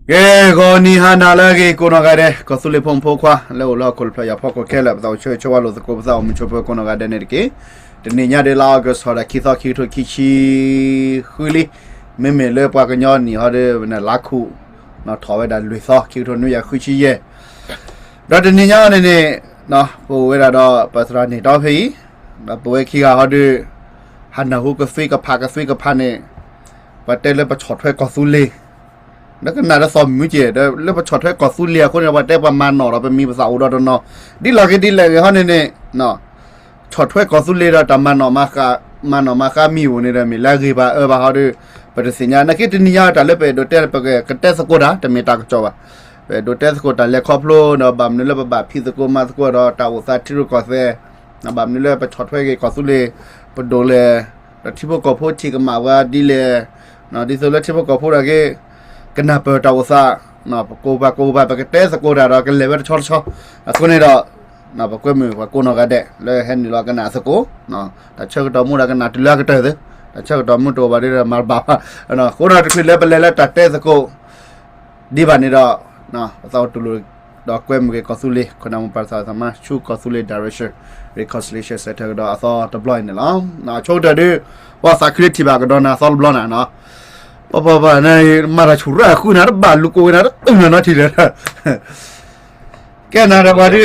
ကဲ ဂီၤနံၤဟါနၤလၢအဂ့ၤ ကိးနီၢ်ဂၤဒဲး ကီၢ်သူလ့ၤဖိမုၣ်ဖိခွါ လၢအိၣ်လၢဟီၣ်ခိၣ်တဖျၢၣ်ညါဖီခိၣ်ခဲလၢာ် ပသးအိၣ်ဆၢဂ့ၤဆၢဝါလိာ်သကိး ပသးအိၣ်မုာ်ဆိးပၢၤကိးနီၢ်ဂၤဒဲးန့ၣ်တက့ၢ်. တနံၤညါဒ်လါ August ထီၣ်ဒၣ်ခံသီ ခံကထိခံဆံဃုလံ. မ့မ့ၢ်လၢပှၤကညီနံၣ်ဟီဒီး လါခူး ထီၣ်ဝဲဒၣ်လွံၢ်သီ ခံကထိနွံကယၤဃုဆံယဲၢ်. ဒီးတနံၤညါန့ၣ်န့ၣ် ပအိၣ်ဝဲဒၣ်ဒီးပသရၣ်န့ၣ်တီဖဲအံၤ, ဒီးပဝဲခံဂၤဟီဒီး ဟးနၢ်ဟူကသွံကဖးကသွံကဖးန့ၣ် ပှၤတဲလၢပဆီၣ်ထွဲကီၢ်သူလ့ၤ ဒီးကနၣ်ဒီးသီၣ်မုာ်က့ၤ ဒီးလၢပဆီၣ်ထွဲကီၢ်သူလ့ၤအဃိန့ၣ် ပှၤတဲပှၤမၤနီၣ်ဒီးပမံၤပသးအိၣ်ဒီးတနီၤ ဒ်လဲၣ်ဂ့ၤဒ်လဲၣ်ဂ့ၤဟီန့ၣ်န့ၣ် ဆီၣ်ထွဲကီၢ်သူလ့ၤဒီးတၢ်မၤနီၣ်မၤဃါ မၤနီၣ်မၤဃါမံၤအိၣ်န့ၣ်ဒီး မ့ၢ်လၢအဂ့ၤဘၣ်အၢဘၣ်ဟီဒီး ပတသ့ၣ်ညါ နာ်က့တနံၤညါတၢ်လၢပအဲၣ်ဒိးတဲ ပကတဲသကိးတၢ် တမ့ၢ်တၢ်ကစီၣ်ဘၣ်. ပအဲၣ်ဒိးတဲသကိးတၢ်လဲၤခီဖျိဒီး ဘၣ်မနုၤလၢပဘၣ်ဖံးသကိးမၤသကိးဒီးတၢ်အိၣ်သးထံရူၢ်ကီၢ်သဲး, ဘၣ်မနုၤလၢပဆီၣ်ထွဲက့ၤကီၢ်သူလ့ၤ ပဒိၣ်လဲၣ်, ဒီးထံဖိကီၢ်ဖိထံၣ်ကမၣ်ပှၤဒ်လဲၣ်, ဒ်သိးလၢထံဖိကီၢ်ဖိဒၣ်က့ၤ ကနၢ်ပၢၢ်တၢ်အိၣ်သး, ပကိးပှၤကိးပှၤ ပကတဲသကိးတၢ်ဒီးကလဲၤဝဲတဆီတဆီ, အဃိန့ၣ်ဒီး ပကွဲမုာ်ပှၤကိးနီၢ်ဂၤဒဲး လၢဟဲနုာ်လီၤကနၣ်သကိး, တၢ်ဆၢကတီၢ်မူဒီးကနၣ်တုၤလၢအကတၢၢ်သု, တၢ်ဆၢကတီၢ်မူတအိၣ်ဘၣ်ဒီးမၤတဘၣ်ဘၣ်. အဃိဒီးတချုးလၢပလဲၤလၢတၢ်တဲသကိး ဒ်ဘၣ်န့ၣ်ဒီး ပသးအိၣ်တူၢ်လိာ် ဒီးကွဲမုာ်က့ၤကီၢ်သူလ့ၤ ခိၣ်နၢ်မိၢ်ပၢ်သးစၢ်သမါ ဆူကီၢ်သူလ့ၤ Direction Reconciliation Center ကဒီးအသီတဘျီအံၤန့ၣ်လီၤ. ဆိကတၢၢ်ဒုး ပှၤသးခုလၢထံၣ်ဘၣ်ကဒီးနၤအသီတဘျီနၤနီၤ, ပပပနၤ မၤတၢ်ဆူၣ်ရၣ်ဃုနၤ တဘၣ်လူၤကိးဝဲနၤ တတုၤနၤနီထံၣ်ဒီး ကဲနၤဒီးပှၤဒုး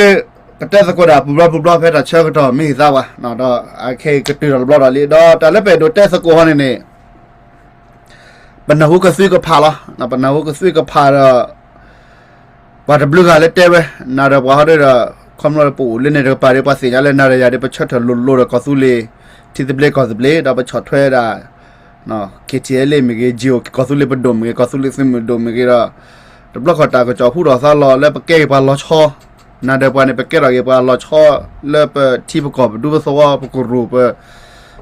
ကတဲသကိးတၢ်ပူၤဘျီပူၤဘျီ ဖဲတၢ်ဆၢကတီၢ်မ့ၢ်သးဝဲ, ဒီးအခဲအံၤကတုၤထီၣ်တဘျီဒီးလံ ဒီးတၢ်လၢပအဲၣ်ဒိးတဲသကိးဟီန့ၣ်န့ၣ် ပနၢ်ဟူကသွံကဖးလီၤ. ပနၢ်ဟူကသွံကဖးဒီး ပှၤတဘျုးဂၤလၢတဲဝဲ နၤဒီးပှၤဟီဒီး ခီဖျိပအိၣ်လၢန့ၣ်တကပၤဒီး ပှၤသ့ၣ်ညါလၢနၤဒီးယၤဒီး ပဆၢထၢၣ်လိၤလိၤဒီးကီၢ်သူလ့ၤ ထံသဘျ့ကီၢ်သဘျ့ ဒီးပဆီၣ်ထွဲဒၣ် KTLA မ့ၢ်ဂ့ၤ ကီၢ်သူလ့ၤပဒိၣ်မ့ၢ်ဂ့ၤ ကီၢ်သူလ့ၤသုးမုၢ်ဒိၣ်မ့ၢ်ဂ့ၤဒီး တဘျီဃီတၢ်ကစီၣ်ဟူထီၣ်သါလီၤ လၢပကဲက့ၤပှၤလီၤဆီ, နၤဒီးပှၤန့ၣ် ပကဲထီၣ်က့ၤပှၤလီၤဆီ လၢပထံပကီၢ်ပဒူပသဝီပကရူၢ်ပ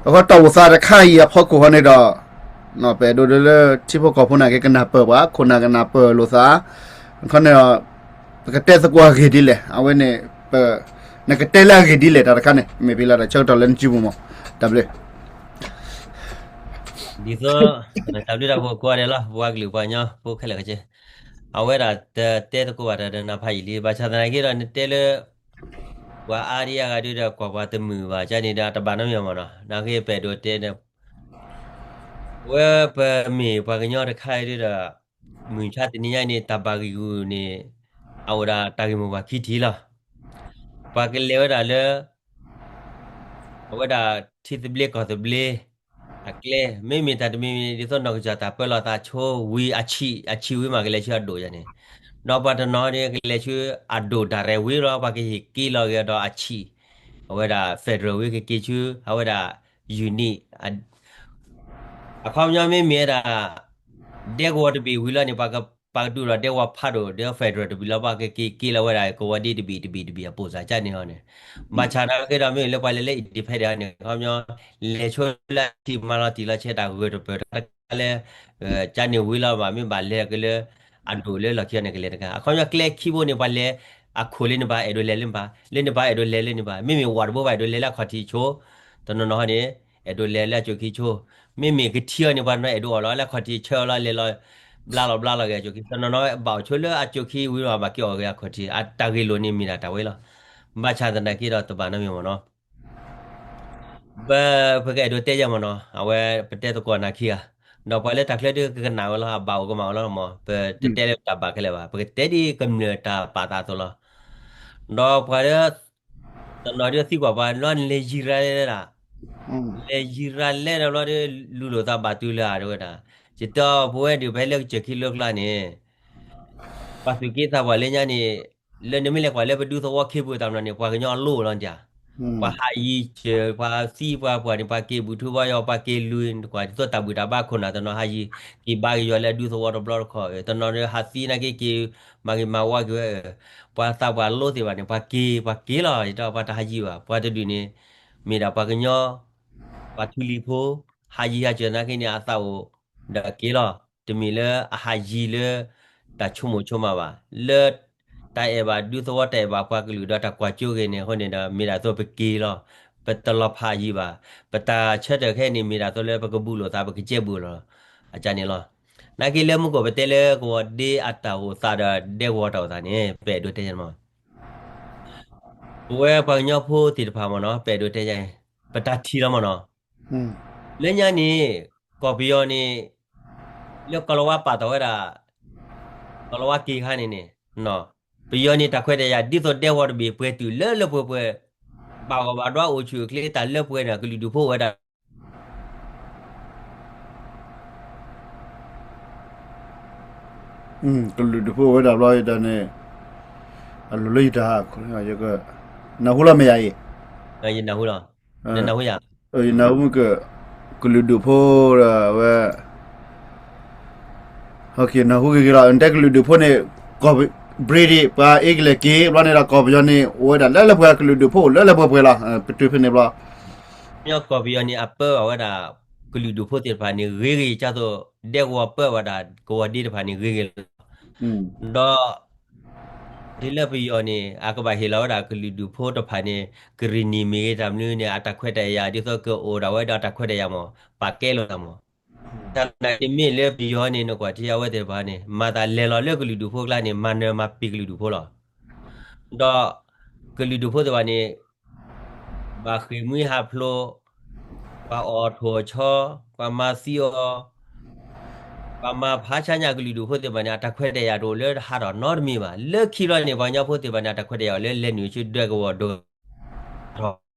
အဃိတၢ်အိၣ်သးတခါအံၤအဖီခိၣ်ဃီန့ၣ်ဒီး ပအဲၣ်ဒိးလၢထံဖိကီၢ်ဖိန့ၣ်က့ၤကနၢ်ပၢၢ်ပှၤ ခိၣ်နၢ်ကနၢ်ပၢၢ်လိာ်သး, ခီန့ၣ်ဒီး ပကတဲသကိးအဂ့ၢ်ဒ်လဲၣ် အဝဲန့ၣ် နကတဲလၢအဂ့ၢ်ဒ်လဲၣ် တၢ်တခါန့ၣ် မ့ၢ်ဖဲလၢတၢ်ဆၢကတီၢ်လၢနစုပူၤမး, တၢ်ဘျုး ဒ်သိး တၢ်ဘျုးတၢ်ဖှိၣ်ကိးဂၤဒဲးလီၤ ပှၤကလုာ်ပှၤကညီဖိခဲလၢာ်ခဲဆ့, အဝဲဒၣ်တတဲသကိးဘၣ်တၢ်ဒီးနၤဖးယံာ်လံ ဘၣ်ဆၣ်သနာ်က့ဒီးနတဲလၢ ပှၤအါဒံအါဂၤဒုဒီးကွၢ်ပှၤတမုာ်ဘၣ် ကန့ၣ်ဒီးတဘၣ်နီတမံၤမ့ၢ်နီၤ နာ်က့ပအဲၣ်ဒိးတဲဒီး ဝဲပမ့ၢ်ပှၤကညီတခါအံၤဒုဒီး မုၢ်ဆါတနံၤညါန့ၣ် တၢ်ဘၣ်ဂံၢ်ဂူာ်န့ၣ် အအိၣ်ဒၣ်တၢ်ဂ့ၢ်မိၢ်ပှၢ်ခံထံၣ်လီၤ. ပှၤကလဲၤဝဲဒၣ်လၢ အဝဲဒၣ်ထံသဘျ့ကီၢ်သဘျ့ အကျဲ မ့မ့ၢ်တၢ်တမံၤမံၤ ဒ်သိးနီၢ်ကစၢ်တၢ်ပၢလီၤသးဆိဝံၤ အဆံး အဆံးဝံၤမးကလဲၤဆူအဒိၣ်ယၤန့ၣ်, ဒီးပှၤတနီၤန့ၣ် ကလဲၤဆူအဒိၣ် direct ဝံၤလီၤ ပှၤကဟ့ၣ်က့ၤလီၤက့ၤဒီးအဆံး အဝဲဒၣ် federal ဝံၤကက့ၤဆူ အဝဲဒၣ် unit အခီပညီမ့မ့ၢ်ဝဲဒၣ် ဒဲကဝီၤတဘ့ၣ်ဝံၤလီၤန့ၣ် ပှၤကပာ်ကတုာ်ဒီးဒဲကဝီၤဖးဒိၣ်ဒီး federal တဘ့ၣ်လီၤ ပှၤကက့ၤက့ၤလီၤဝဲဒၣ် ကဝီၤဒ့တဘ့ၣ်တဘ့ၣ်တဘ့ၣ်အပိၢ်စၢ် ကန့ၣ်ဟီန့ၣ်, ဘၣ်ဆၣ်နာ်က့ဒီး မ့ၢ်လၢပှၤလဲၤလၢ independent န့ၣ် အခီပညီ လဲၤဆိလၢအထံမၤလီၤတံၢ်လီၤဆဲးတၢ်ဂၢၢ်တပၢၢ်တခါလၢ ကန့ၣ်ဝံၤလီၤဘၣ် မ့ၢ်ဘၣ်လဲၤက့ၤလၢ အဒိၣ်လၢလီၢ်ခံန့ၣ်ကလဲၤတခါ အခီပညီကျဲခံဘိန့ၣ် ပှၤလဲၤအခိၣ်လၢန့ၣ်ဘၣ် အဲၣ်ဒိးလဲၤလၢန့ၣ်ဘၣ် လၢန့ၣ်ဘၣ် အဲၣ်ဒိးလဲၤလၢန့ၣ်ဘၣ် မ့မ့ၢ်ဝးတဘိဘၣ် အဲၣ်ဒိးလဲၤလၢအခီၣ်ထံးဆိ တနီၤနီၤဟီန့ၣ် အဲၣ်ဒိးလဲၤလၢအကိၣ်ခံဆိ, မ့မ့ၢ်ကထံအီၤန့ၣ် ပှၤတနီၤအဲၣ်ဒိးအီၣ်လီၤလၢအခီၣ်ထံးဆၢအီၤလီၤ လဲၤလီၤ ဘျါလီၤဘျါလီၤက့ၤအကိၣ်ခံ တနီၤနီၤဘၣ်အိၣ်ဆိလၢအကိၣ်ခံဝံၤလီၤ ဘၣ်က့ၤအီၣ်က့ၤအခီၣ်ထံး အတၢ်ဂ့ၢ်လိာ်န့ၣ်မ့ၢ်ဒၣ်တၢ်ဝဲလီၤ. ဘၣ်ဆၣ်သနာ်က့ဒီးတဘၣ်နီတမံၤမ့ၢ်နီၤ ပ ပကအဲၣ်ဒိးတဲယဲမ့ၢ်နီၤ အဝဲပတဲသကိးနၤခံဂၤ ဒီးပှၤလၢတၢ်ချၢဒုးကကနၣ်ဝဲလီၤ အဘၣ်အိၣ်ကမၣ်ဝဲလီၤမး ပတတဲလၢတၢ်ဘၣ်ခဲလၢာ်ဘၣ် ပကတဲဒ်ကမျၢၢ်တၢ်ပာ်သးအသိးလီၤ. ဒီးပှၤလၢ တနီၤဒုးသံကွၢ်ပှၤလီၤ လဲၤယံၤရၤလဲၣ်ဒၣ် လဲၤယံၤရၤလဲၣ်ဒီးဘျီဒုး လူၤလိာ်သးဘၣ်တုၤလၢအတဝဲဒၣ် ယတဲအီၤ ပဝဲဒုးဖဲလၢကစၢၢ်ခံလိကျါန့ၣ် ပှၤသုးက့သးပှၢ်လၢညါန့ၣ် လၢနမ့ၢ်လဲၤကွၢ်လၢပဒူသဝီခ့ပူၤတၢ်မနီၤန့ၣ် ပှၤကညီအလိၣ်လီၤဒၣ် ပှၤဟးယံၤစၢၤ ပှၤသံပှၤပှၢ်န့ၣ် ပှၤက့ၤဘူၣ်ထူဘါယွၤ ပှၤက့ၤလူၤ ကွၢ်ဒ်သိးတၢ်ဘူၣ်တၢ်ဘါခိၣ်နၢ်တနီၤဟးယံၤ က့ၤဘါက့ၤယွၤလၢအဒူသဝီတဘျီတခီၣ် တနီၤဟးသံနာ်က့က့ၤ မၤဂ့ၤမၤဝါက့ၤဝဲ ပှၤသးပှၢ်လိသ့ၣ်ဘၣ်န့ၣ် ပှၤက့ၤ ပှၤက့ၤလီၤ ယတဲပှၤတဟးယံၤဘၣ် ပှၤတဒုးန့ၣ် မ့ၢ်ဒၣ်ပှၤကညီ ပှၤထူလံၤဖိ ဟးယံၤဟးစၢၤနာ်က့န့ၣ် အသးအိၣ်ဒီးက့ၤလီၤ တမ့ၢ်လၢအဟးယံၤလၢ တၢ်ဆိကမိၣ်ဆိကမးဘၣ် လၢ တၢ်အဲၣ်ဘၣ်ဒူသဝီတၢ်အဲၣ်ဘၣ်ပှၤကလုာ်ဒီးတၢ်ကွၢ်ကၠိဂ့ၤန့ၣ်အဃိန့ၣ်ဒီး မ့ၢ်ဒၣ်သိးပက့ၤလီၤ ပတလီၤဖးယံၤဘၣ် ပတၢ်ဆၢထၢၣ်ခဲအံၤန့ၣ် မ့ၢ်ဒၣ်သိးလၢပကဘူးလိာ်သး ပကစဲဘူးလီၤ အကန့ၣ်လီၤ နာ်က့လၢမုၢ်ကီၢ်ပတဲလၢကဝီၤဒ့အတၢ်အိၣ်သးဒီးဒဲကဝီၤတၢ်အိၣ်သးန့ၣ် ပအဲၣ်ဒိးတဲယဲမး ပဝဲပှၤကညီဖိသ့ၣ်တဖၣ်မ့ၢ်နီၤ ပအဲၣ်ဒိးတဲယဲ ပတၢ်ထံၣ်လီၤမ့ၢ်နီၤ လၢညါန့ၣ် ကီၢ်ပယီၤန့ၣ် လၢကီၢ်လီၤဝါပာ်တီၢ်ဝဲဒၣ် ကီၢ်လီၤဝါက့ၤခါန့ၣ်န့ၣ် ပယီၤန့ၣ် တၢ်ခွဲးတၢ်ယာ်ဒ်သိးဒဲကဝီၤတဘ့ၣ်ပှဲၤတုာ်လၢလၢပှဲၤပှဲၤ ဘၣ်ဂီၢ်ဘၣ်ဒွါအိၣ်ဆူၣ်အိၣ်ချ့တၢ်လၢပှဲၤန့ၣ် ကလုာ်ဒူၣ်ဖိအိၣ်ဝဲဒၣ် ကလုာ်ဒူၣ်ဖိအိၣ်ဝဲဒၣ်ဘျီယတၢ်န့ၣ် အလိၤလၢယတၢ် နၢ်ဟူလီၤမ့ၢ်ယၤအံၤ ယနၢ်ဟူလီၤ နနၢ်ဟူယၤ ယနၢ်ဟူမ့ၢ်က ကလုာ်ဒူၣ်ဖိဒီးဝဲ နၢ်ဟူဂ့ၤဂ့ၤလီၤ နတဲကလုာ်ဒူၣ်ဖိန့ၣ် ကီၢ် British ပှၤအ့ကလဲၣ်က့ၤ ဘျီန့ၣ်ဒီးကီၢ်ပယီၤန့ၣ် အိၣ်ဝဲဒၣ်လၢလၢပှဲၤပှဲၤ ကလုာ်ဒူၣ်ဖိအိၣ်လၢလၢပှဲၤပှဲၤလီၤ ပတုၤဖဲန့ၣ်ဘျီ ကညီကီၢ်ပယီၤန့ၣ် အပၢဘၣ်ဝဲဒၣ် ကလုာ်ဒူၣ်ဖိသ့ၣ်တဖၣ်န့ၣ် ဂ့ၤဂ့ၤကၢ်သိး ဒဲကဝီၤပၢဘၣ်ဝဲဒၣ် ကဝီၤဒ့တဖၣ်န့ၣ် ဂ့ၤဂ့ၤလီၤ ဒီး ဒ်လၢပယီၤန့ၣ် အကဘၣ်ဟ့ၣ်လီၤဝဲဒၣ်ကလုာ်ဒူၣ်ဖိတဖၣ်န့ၣ် ကရံၣ်နံၣ်မ့ၢ်ဂ့ၤတၢ်မနုၤန့ၣ် အတၢ်ခွဲးတၢ်ယာ်ဒ်သိးကအိၣ်ဒၣ်ဝဲဒီးတၢ်ခွဲးတၢ်ယာ်မး ပာ်ကဲလိာ်သးမး တၢ်နာ်က့မ့ၢ်လၢပယီၤန့ၣ် နကွၢ်ထံအဝဲသ့ၣ်တဖၣ်န့ၣ် မၤသးလဲၤလီၤလၢကလုာ်ဒူၣ်ဖိကျါန့ၣ် မၤနၢၤမၤပံာ်ကလုာ်ဒူၣ်ဖိလီၤ ဒီး ကလုာ်ဒူၣ်ဖိသ့ၣ်တဖၣ်န့ၣ် ဘၣ်ဃ့ၢ်မှံဟးဖျိး, ပှၤအီၣ်ထိၣ်အီၣ်ဆီ, ပှၤမၤသံအီၤ, ပှၤမၤဖးဆါညါကလုာ်ဒူၣ်ဖိသ့ၣ်တဖၣ်န့ၣ် အတၢ်ခွဲးတၢ်ယာ်တအိၣ်လၢဟးထီၣ်နီတမံၤဘၣ်. လၢခံဘျီန့ၣ် ပှၤကညီဖိသ့ၣ်တဖၣ်န့ၣ် အတၢ်ခွဲးတၢ်ယာ်အိၣ်လၢလဲၤနုာ်ဆူဒဲကဝီၤဒိၣ်ထီၣ် ကိးညါလၢ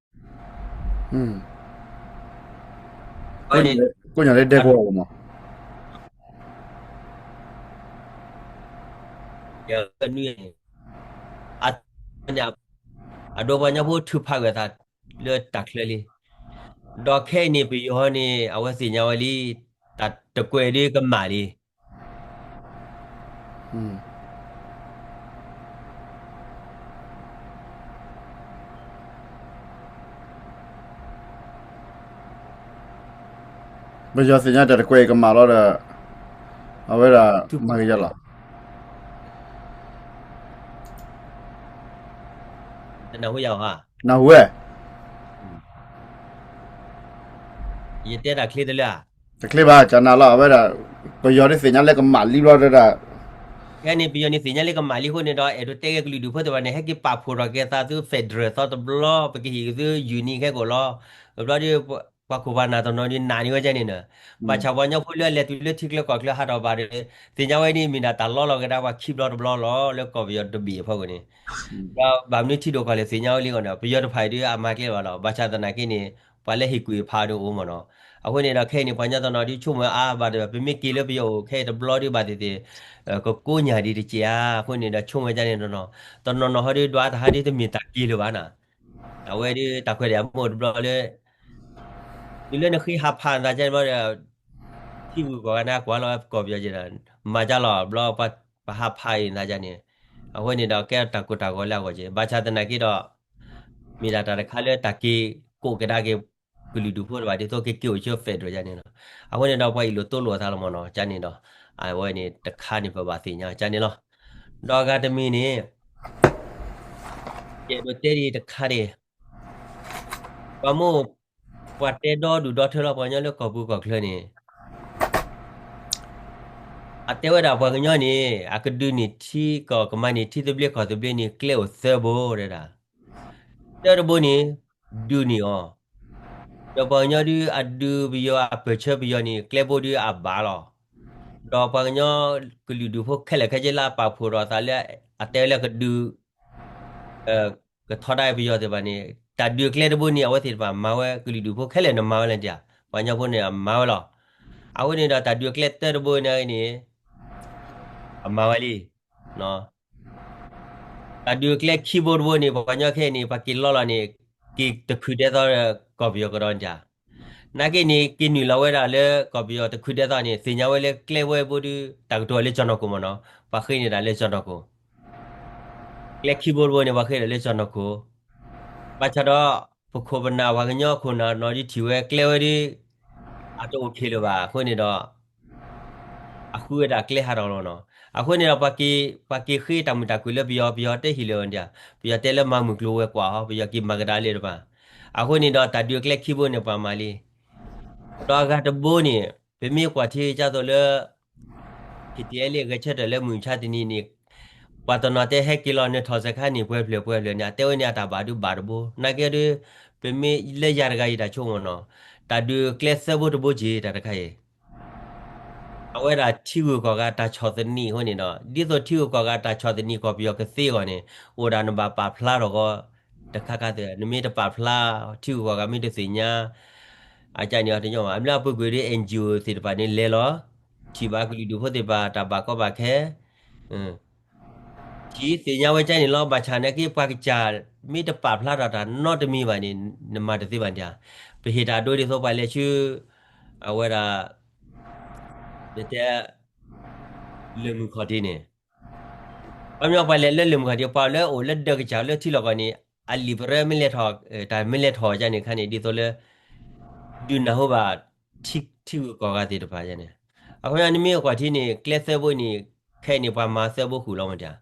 ဒဲကဝီၤမး အဒိပှၤကညီဖိထုးဖးကွံာ်အသးလၢတၢ်ချၢလံ. ဒီးခဲအံၤန့ၣ် ပယီၤန့ၣ် အဝဲသ့ၣ်ညါဝဲလံ, တၢ်တကွဲးဒ်ကမၣ်လံ. ပယီၤသ့ၣ်ညါတၢ်တကွဲးအံၤကမၣ်လီၤဒီး အဝဲဒၣ်မၤဂ့ၤယၤလီၤ. နၢ်ဟူဝဲ, ယတဲတၢ်ချ့တလၢဧါ, တချ့ဘၣ် ကနၤလီၤ အဝဲဒၣ် ပယီၤဒ်သ့ၣ်ညါလၢကမၣ်လံဘျီဒီး ခဲန့ၣ် ပယီၤန့ၣ်သ့ၣ်ညါလၢကမၣ်လံအဃိန့ၣ်ဒီး အဲၣ်ဒိးတဲက့ၤကလုာ်ဒူၣ်ဖိသ့ၣ်တဖၣ်န့ၣ် ဟဲက့ၤပာ်ဖှိၣ်ထီၣ်က့ၤသးသု federal သီတဘျီ ပကဟ့ၣ်က့ၤသု unit ခဲကိာ်လီၤ. တဘျီဒီး ပှၤခိၣ်ပှၤနၢ်တနီၤဒုးနးန့ၢ်ဝဲဒ်န့ၣ်ဒီး ဘၣ်ဆၣ်ပှၤကညီဖိလၢအလဲၤတုၤလၢထံချၢကီၢ်ချၢဟးထီၣ်ဘၣ်ဒီး သ့ၣ်ညါဝဲဒ်မ့ၢ်ဒၣ်တၢ်လီလီၤကဒါပှၤခံဘျီတဘျီလီၤ လၢကီၢ်ပယီၤတဘ့ၣ်အဖီခိၣ်န့ၣ် ဒီးဘၣ်မနုၤထံဒိၣ်ကီၢ်လဲၢ်သ့ၣ်ညါဝဲလံအီၤဒီး ပယီၤတဖၣ်အံၤဒုးအမၤကျဲဘၣ်လီၤ. ဘၣ်ဆၣ်သနာ်က့န့ၣ် ပှၤလၢဟ့ၣ်ကူၣ်ဟ့ၣ်ဖးဒုးအိၣ်မ့ၢ်နီၤ. အဃိန့ၣ်ဒီးခဲအံၤန့ၣ် ပှၤကညီတနီၤဒုးဆိကမိၣ်အါဘၣ်ဒီး ပမ့ၢ်က့ၤလၢပယီၤအိၣ်ခဲအံၤတဘျီဒုးဘၣ်သ့ၣ်သ့ၣ် ကကိးညၢ်ဒံးတက့ၢ်ဧါ. အဃိန့ၣ်ဒီးဆိကမိၣ်ဝဲဒ်န့ၣ်တနီၤ, တနီၤနီၤဟီဒုးဒွးတဟါဒုးတမ့ၢ်တၢ်က့ၤလၢၤဘၣ်နီၤ. အဝဲဒုးတၢ်ခွဲးတၢ်ယာ်မ့ၢ်အိၣ်တဘျီလၢ တုၤလၢနဃ့ဟးဖးနသးကန့ၣ်ဘျီဒီး ထံဂုၤကီၢ်ဂၤန့ၣ် ကွၢ်လီၤဝဲပကီၢ်ပယီၤက့ၤဒီး မၤကၢ်လီၤဘျီ ပှၤဟးဖးအံၤနသးကန့ၣ်, အဃိန့ၣ်ဒီးကဲတၢ်ကိၢ်တၢ်ဂီၤလၢအဂီၢ်က့ၤ ဘၣ်ဆၣ်သနာ်က့ဒီး မ့ၢ်ဒၣ်တၢ်တခါလၢတၢ်က့ၤကိးကဒါက့ၤ ကလုာ်ဒူၣ်ဖိတဖၣ်ဒ်သိးက့ၤက့ၤအိၣ်ဆူ federal ကန့ၣ်လီၤ. အဃိန့ၣ်ဒီးပှၤအ့ၣ်လိာ်တိလိာ်အသးလီၤမ့ၢ်နီၤ ကန့ၣ်ဒီး အဝဲန့ၣ်တခါန့ၣ် ပဘၣ်သ့ၣ်ညါကန့ၣ်လီၤ. ဒီးအဂၤတမံၤန့ၣ် ယအဲၣ်ဒိးတဲဒံးတခါန့ၣ် ပှၤမိၢ် ပှၤတဲဒီဒူၣ်ဒီထၢလီၤ ပှၤကညီလၢကီၢ်ပူၤကီၢ်ချၢန့ၣ် အတဲဝဲဒၣ်ပှၤကညီန့ၣ် အကဒုးန့ၢ်ထံကီၢ် ကမၤန့ၢ်ထံသဘျ့ကီၢ်သဘျ့န့ၣ် ကျဲအိၣ်သၢဘိတဲဒၣ်, တၢတဘိန့ၣ် ဒုးန့ၢ်အီၤ, ဒီးပှၤကညီဒုးအဒုးပယီၤအပၢၢ်ဆၢပယီၤန့ၣ် ကျဲဘိဒုးအဘၣ်လီၤ. ဒီးပှၤကညီကလုာ်ဒူၣ်ဖိခဲလၢာ်ခဲဆ့လၢအပာ်ဖှိၣ်ထီၣ်အသးလၢ အတဲဝဲလၢကဒုး ကထီဒါပယီၤသ့ၣ်တဖၣ်န့ၣ် တၢ်ဒုးကျဲတဘိန့ၣ် အဝဲသ့ၣ်တဖၣ်မၤဝဲ ကလုာ်ဒူၣ်ဖိခဲလၢာ်န့ၣ်မၤဝဲလၢတၢ် ပှၤကညီဖိန့ၣ်အမၤဝဲလီၤ. အဃိန့ၣ်ဒီးတၢ်ဒုးကျဲတၢတဘိန့ၣ်န့ၣ် အမၤဝဲလံ. တၢ်ဒုးကျဲခံဘိတဘိန့ၣ် ပှၤကညီခဲအံၤန့ၣ် ပှၤက့ၤလီလီၤန့ၣ် က့ၤတခုးဒဲသီကီၢ်ပယီၤကဒီးန့ၣ်တၢ် နာ်က့န့ၣ် က့ၤနုာ်လီၤဝဲဒၣ်လၢကီၢ်ပယီၤတခုးဒဲသီန့ၣ် သ့ၣ်ညါဝဲလၢကျဲဝဲဘိဒုး တၢ်ကတိၤလၢကၠီၤနီၢ်ခိၣ်မ့ၢ်နီၤ ပှၤဃ့န့ၢ်တၢ်လၢကၠီၤနီၢ်ခိၣ် ကျဲခံဘိတဘိန့ၣ် ပှၤဃ့ဒီးလၢကၠီၤနီၢ်ခိၣ် ဘၣ်ဆၣ်ဒီး ပခိၣ်ပနၢ်ပှၤကညီခိၣ်နၢ်နီၤဒုးထံၣ်ဝဲကျဲဝဲဒုး အတအိၣ်ခ့လၢၤဘၣ် အဃိန့ၣ်ဒီး အဃုဝဲဒၣ်ကျဲဟးထီၣ်လီၤနီၤ. အဃိန့ၣ်ဒီး ပှၤက့ၤဃ့တၢ်မုာ်တၢ်ခုၣ်လၢပယီၤ ပယီၤတဲဟ့ၣ်လၢၤဝဲဒၣ် ပယီၤတဲလၢမၤမုၢ်ကျိၤဝဲၤကွာ်ဟီ ပယီၤက့ၤမၤကဒါလၢတဖၣ် အဃိန့ၣ်ဒီးတၢ်ဒုးကျဲခံဘိန့ၣ် ပှၤမၤလံ ဒီးအဂၤတဘိန့ၣ် ပမ့ၢ်ကွၢ်ထံကသိးလၢ KTLA ဂဲၤဆၢထၢၣ်လၢမုၢ်မဆါတနံၤန့ၣ် ပှၤတနီၤတဲဟဲက့ၤလီၤနထီၣ်စခါန့ၣ် ပှဲၤဖျၢၣ်ပှဲၤဖျၢၣ်န့ၣ် အတဲဝဲန့ၣ်အတၢ်ဘၣ်ဒုးဘၣ်တဘိ နာ်က့ဒုး ပမ့ၢ်လၢယၤတဂၤယတၢ်ဆိကမိၣ်နီၤ တၢ်ဒုးကျဲသၢဘိတဘိက့ၤတၢ်တခါအံၤ အဝဲဒၣ်ထံဂုၤကီၢ်ဂၤတၢ်ဆီၣ်သနံးအဃိန့ၣ်ဒီး ဒ်သိးထံဂုၤကီၢ်ဂၤတၢ်ဆီၣ်သနံးကီၢ်ပယီၤကသ့အဂီၢ်န့ၣ် အိၣ်ဒၣ်နဘၣ်ပာ်ဖျါထီၣ်ဃီ တခါခါသ့ နမ့ၢ်တပာ်ဖျါ ထံဂုၤကီၢ်ဂၤမ့ၢ်တသ့ၣ်ညါ အကန့ၣ်အီၤတညီဘၣ် အမ့ၢ်လၢအပူၤကွံာ်ဒီး NGO သ့ၣ်တဖၣ်န့ၣ်လဲၤလီၤ ထံၣ်ဘၣ်ကလုာ်ဒူၣ်ဖိသ့ၣ်တဖၣ်တၢ်ဘၣ်ကီဘၣ်ခဲ ထံၣ်သ့ၣ်ညါဝဲကန့ၣ်လီၤ ဘၣ်ဆၣ်နာ်က့ပှၤကစၢ် မ့ၢ်တပာ်ဖျါထီၣ်တၢ်နီတမံၤဘၣ်န့ၣ် နမၤတသ့ဘၣ်န့ၣ် ပဟ့ၣ်တၢ်ဒိဒ်သိးပှၤလဲၤဆူ အဝဲဒၣ် နတဲ လၢၢ်မုၢ်ခီၣ်ထံးန့ၣ် ခီပညီပှၤလဲၤလၢလၢၢ်မုၢ်ခီၣ်ထံး ပှၤအိၣ်လၢဒၢးကစၢ်လၢထံလီၢ်ကီၢ်န့ၣ် အလံာ်ပရၢမ့ၢ်လဲၤထီၣ် တၢ်မ့ၢ်လဲၤထီၣ်ကန့ၣ်ခါန့ၣ် ဒ်သိးလၢ ဒုးနၢ်ဟူဘၣ် ထံဂုၤကီၢ်ဂၤသ့ၣ်တဖၣ်န့ၣ် အခီပညီနမ့ၢ်ကွၢ်ထံန့ၣ် ကျဲသၢဘိန့ၣ် ခဲအံၤန့ၣ် ပှၤမၤသၢဘိဃုာ်လီၤမးတၢ်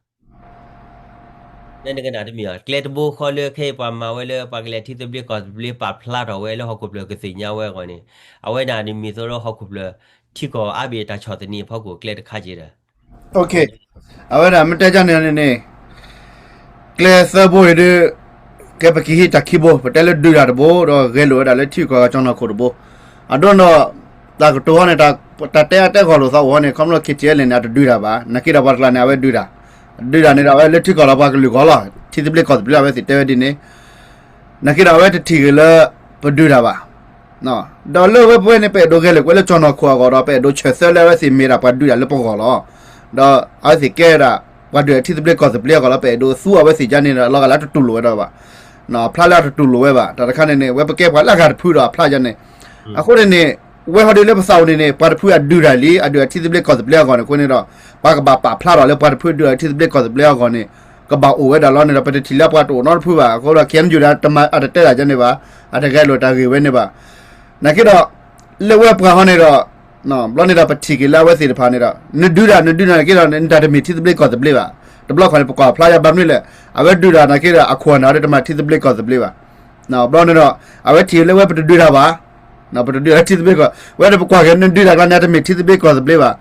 နနကနၣ်တမံၤအီၤ ကျဲတဘိဃီလၢခဲအံၤပှၤမၤဝဲလၢ ပှၤကလဲၤထံသဘျ့ကီၢ်သဘျ့ ပာ်ဖျါထီၣ်ဝဲလၢဟီၣ်ခိၣ်ဖျၢၣ်ကသ့ၣ်ညါဝဲအဂီၢ်န့ၣ် အဝဲဒၣ်န့ၣ်မ့ၢ်သိးလၢဟီၣ်ခိၣ်ဖျၢၣ် ထံကီၢ်အါဘ့ၣ်တၢ်ဆီၣ်သနံးအဖီခိၣ်ကျဲတခါက့ၤဒီး အဝဲဒၣ်မ့ၢ်တဲကန့ၣ်န့ၣ် ကျဲသၢဘိအံၤဒုး ကဲပကဟံးတၢ်ခံဘိ ပတဲလၢဒုးတၢ်တဘိ ဒီးဂဲၤလိာ်ဝဲဒၣ်လၢထံကီၢ်ကၠီၣ်နီၢ်ခိၣ်တဘိ အဒိဒီး တၢ်ကတိၤဟီန့ၣ် တၢ်တဲအါတဲဂီၢ်လိာ်သးအိၣ်ဟီန့ၣ် ခီဖျိ KTLA န့ၣ် အတဒုးတၢ်ဘၣ် နာ်က့ဒီးပှၤတကျါန့ၣ် အဝဲဒုးတၢ် ဒုးတၢ်န့ၣ်ဒီး အဝဲလၢထံကီၢ်ဒီးပှၤကလုာ်ဂီၢ်လီၤ ထံသဘျ့ကီၢ်သဘျ့အဝဲသ့ၣ်တဲဝဲဒ်န့ၣ် နာ်က့ဒီးအဝဲတထံၣ်ဂ့ၤလၢ ပဒုးတၢ်ဘၣ် ဒီးလၢဝဲပဝဲန့ၣ် ပအဲၣ်ဒိးဂဲၤလိာ်ကွဲလၢကၠီၣ်နီၢ်ခိၣ်အဂီၢ်ဒီး ပအဲၣ်ဒိးဆၢသၢလၢအဝဲသ့ၣ်မ့ၢ်ဒၣ်ပှၤဒုးတၢ်လၢပဂီၢ်လီၤ. ဒီးအဝဲသ့ၣ်ကဲဒၣ် ပှၤဒုးတၢ်ထံသဘျ့ကီၢ်သဘျ့အဂီၢ်လီၤ ပအဲၣ်ဒိးသူအဝဲသ့ၣ်ကန့ၣ်ဒီး အလီၤဂာ်လၢအတတူၢ်လိာ်ဝဲဒၣ်ဘၣ်. အဖျါလၢအတတူၢ်လိာ်ဝဲဘၣ် တၢ်တခါန့ၣ်န့ၣ် ဝဲပကဲပှၤလၢအဂၤတဖုဒီးအဖျါကန့ၣ် အဃိန့ၣ်န့ၣ် ဝဲဟီဒုးလၢပသးအိၣ်န့ၣ်န့ၣ် ပှၤတဖုအဒုးတၢ်လံ အဒုးတၢ်ထံသဘျ့ကီၢ်သဘျ့အဂီၢ်န့ၣ်အဃိန့ၣ်ဒီး ပှၤကဘၣ်ပာ်ဖျါထီၣ်လၢပှၤတဖုဒုးတၢ်ထံသဘျ့ကီၢ်သဘျ့အဂီၢ်န့ၣ် ကဘၣ်အိၣ်ဝဲဒၣ်လီၤန့ၣ်ဒီး ပတထံၣ်လၢပှၤတအိၣ်နီတဖုဘၣ် အဃိဒီး KNU ဒီးတမၤအတတဲတၢ်ကန့ၣ်ဘၣ် အတဂဲၤလိာ်တၢ်ဂ့ၢ်ဝဲန့ၣ်ဘၣ် နာ်က့ဒီး လၢဝဲပှၤဟီန့ၣ်ဒီး ဘျီန့ၣ်ဒီးပထံၣ်က့ၤလၢအဝဲသ့ၣ်တဖၣ်န့ၣ်ဒီး နဒုးတၢ် နဒုးတၢ်နာ်က့ဒီး နတၢ်တမ့ၢ်ထံသဘျ့ကီၢ်သဘျ့ဘၣ်. တဘျီခီန့ၣ် ပကွၢ်ဖျါယၤဘၣ်မနုၤလဲၣ် အဝဲဒုးတၢ်နာ်က့ဒီး အခိၣ်အနၢ်ဒီးတမ့ၢ်ထံသဘျ့ကီၢ်သဘျ့ဘၣ်. ဘျီန့ၣ်ဒီး အဝဲထံၣ်လၢဝဲပတဒုးတၢ်ဘၣ် ပတဒုးတၢ်ထံသဘျ့ကီၢ် ဝဲဒီးပကွၢ်က့ၤနဒုးတၢ်ကျါန့ၣ် အတမ့ၢ်ထံသဘျ့ကီၢ်သဘျ့ဘၣ်.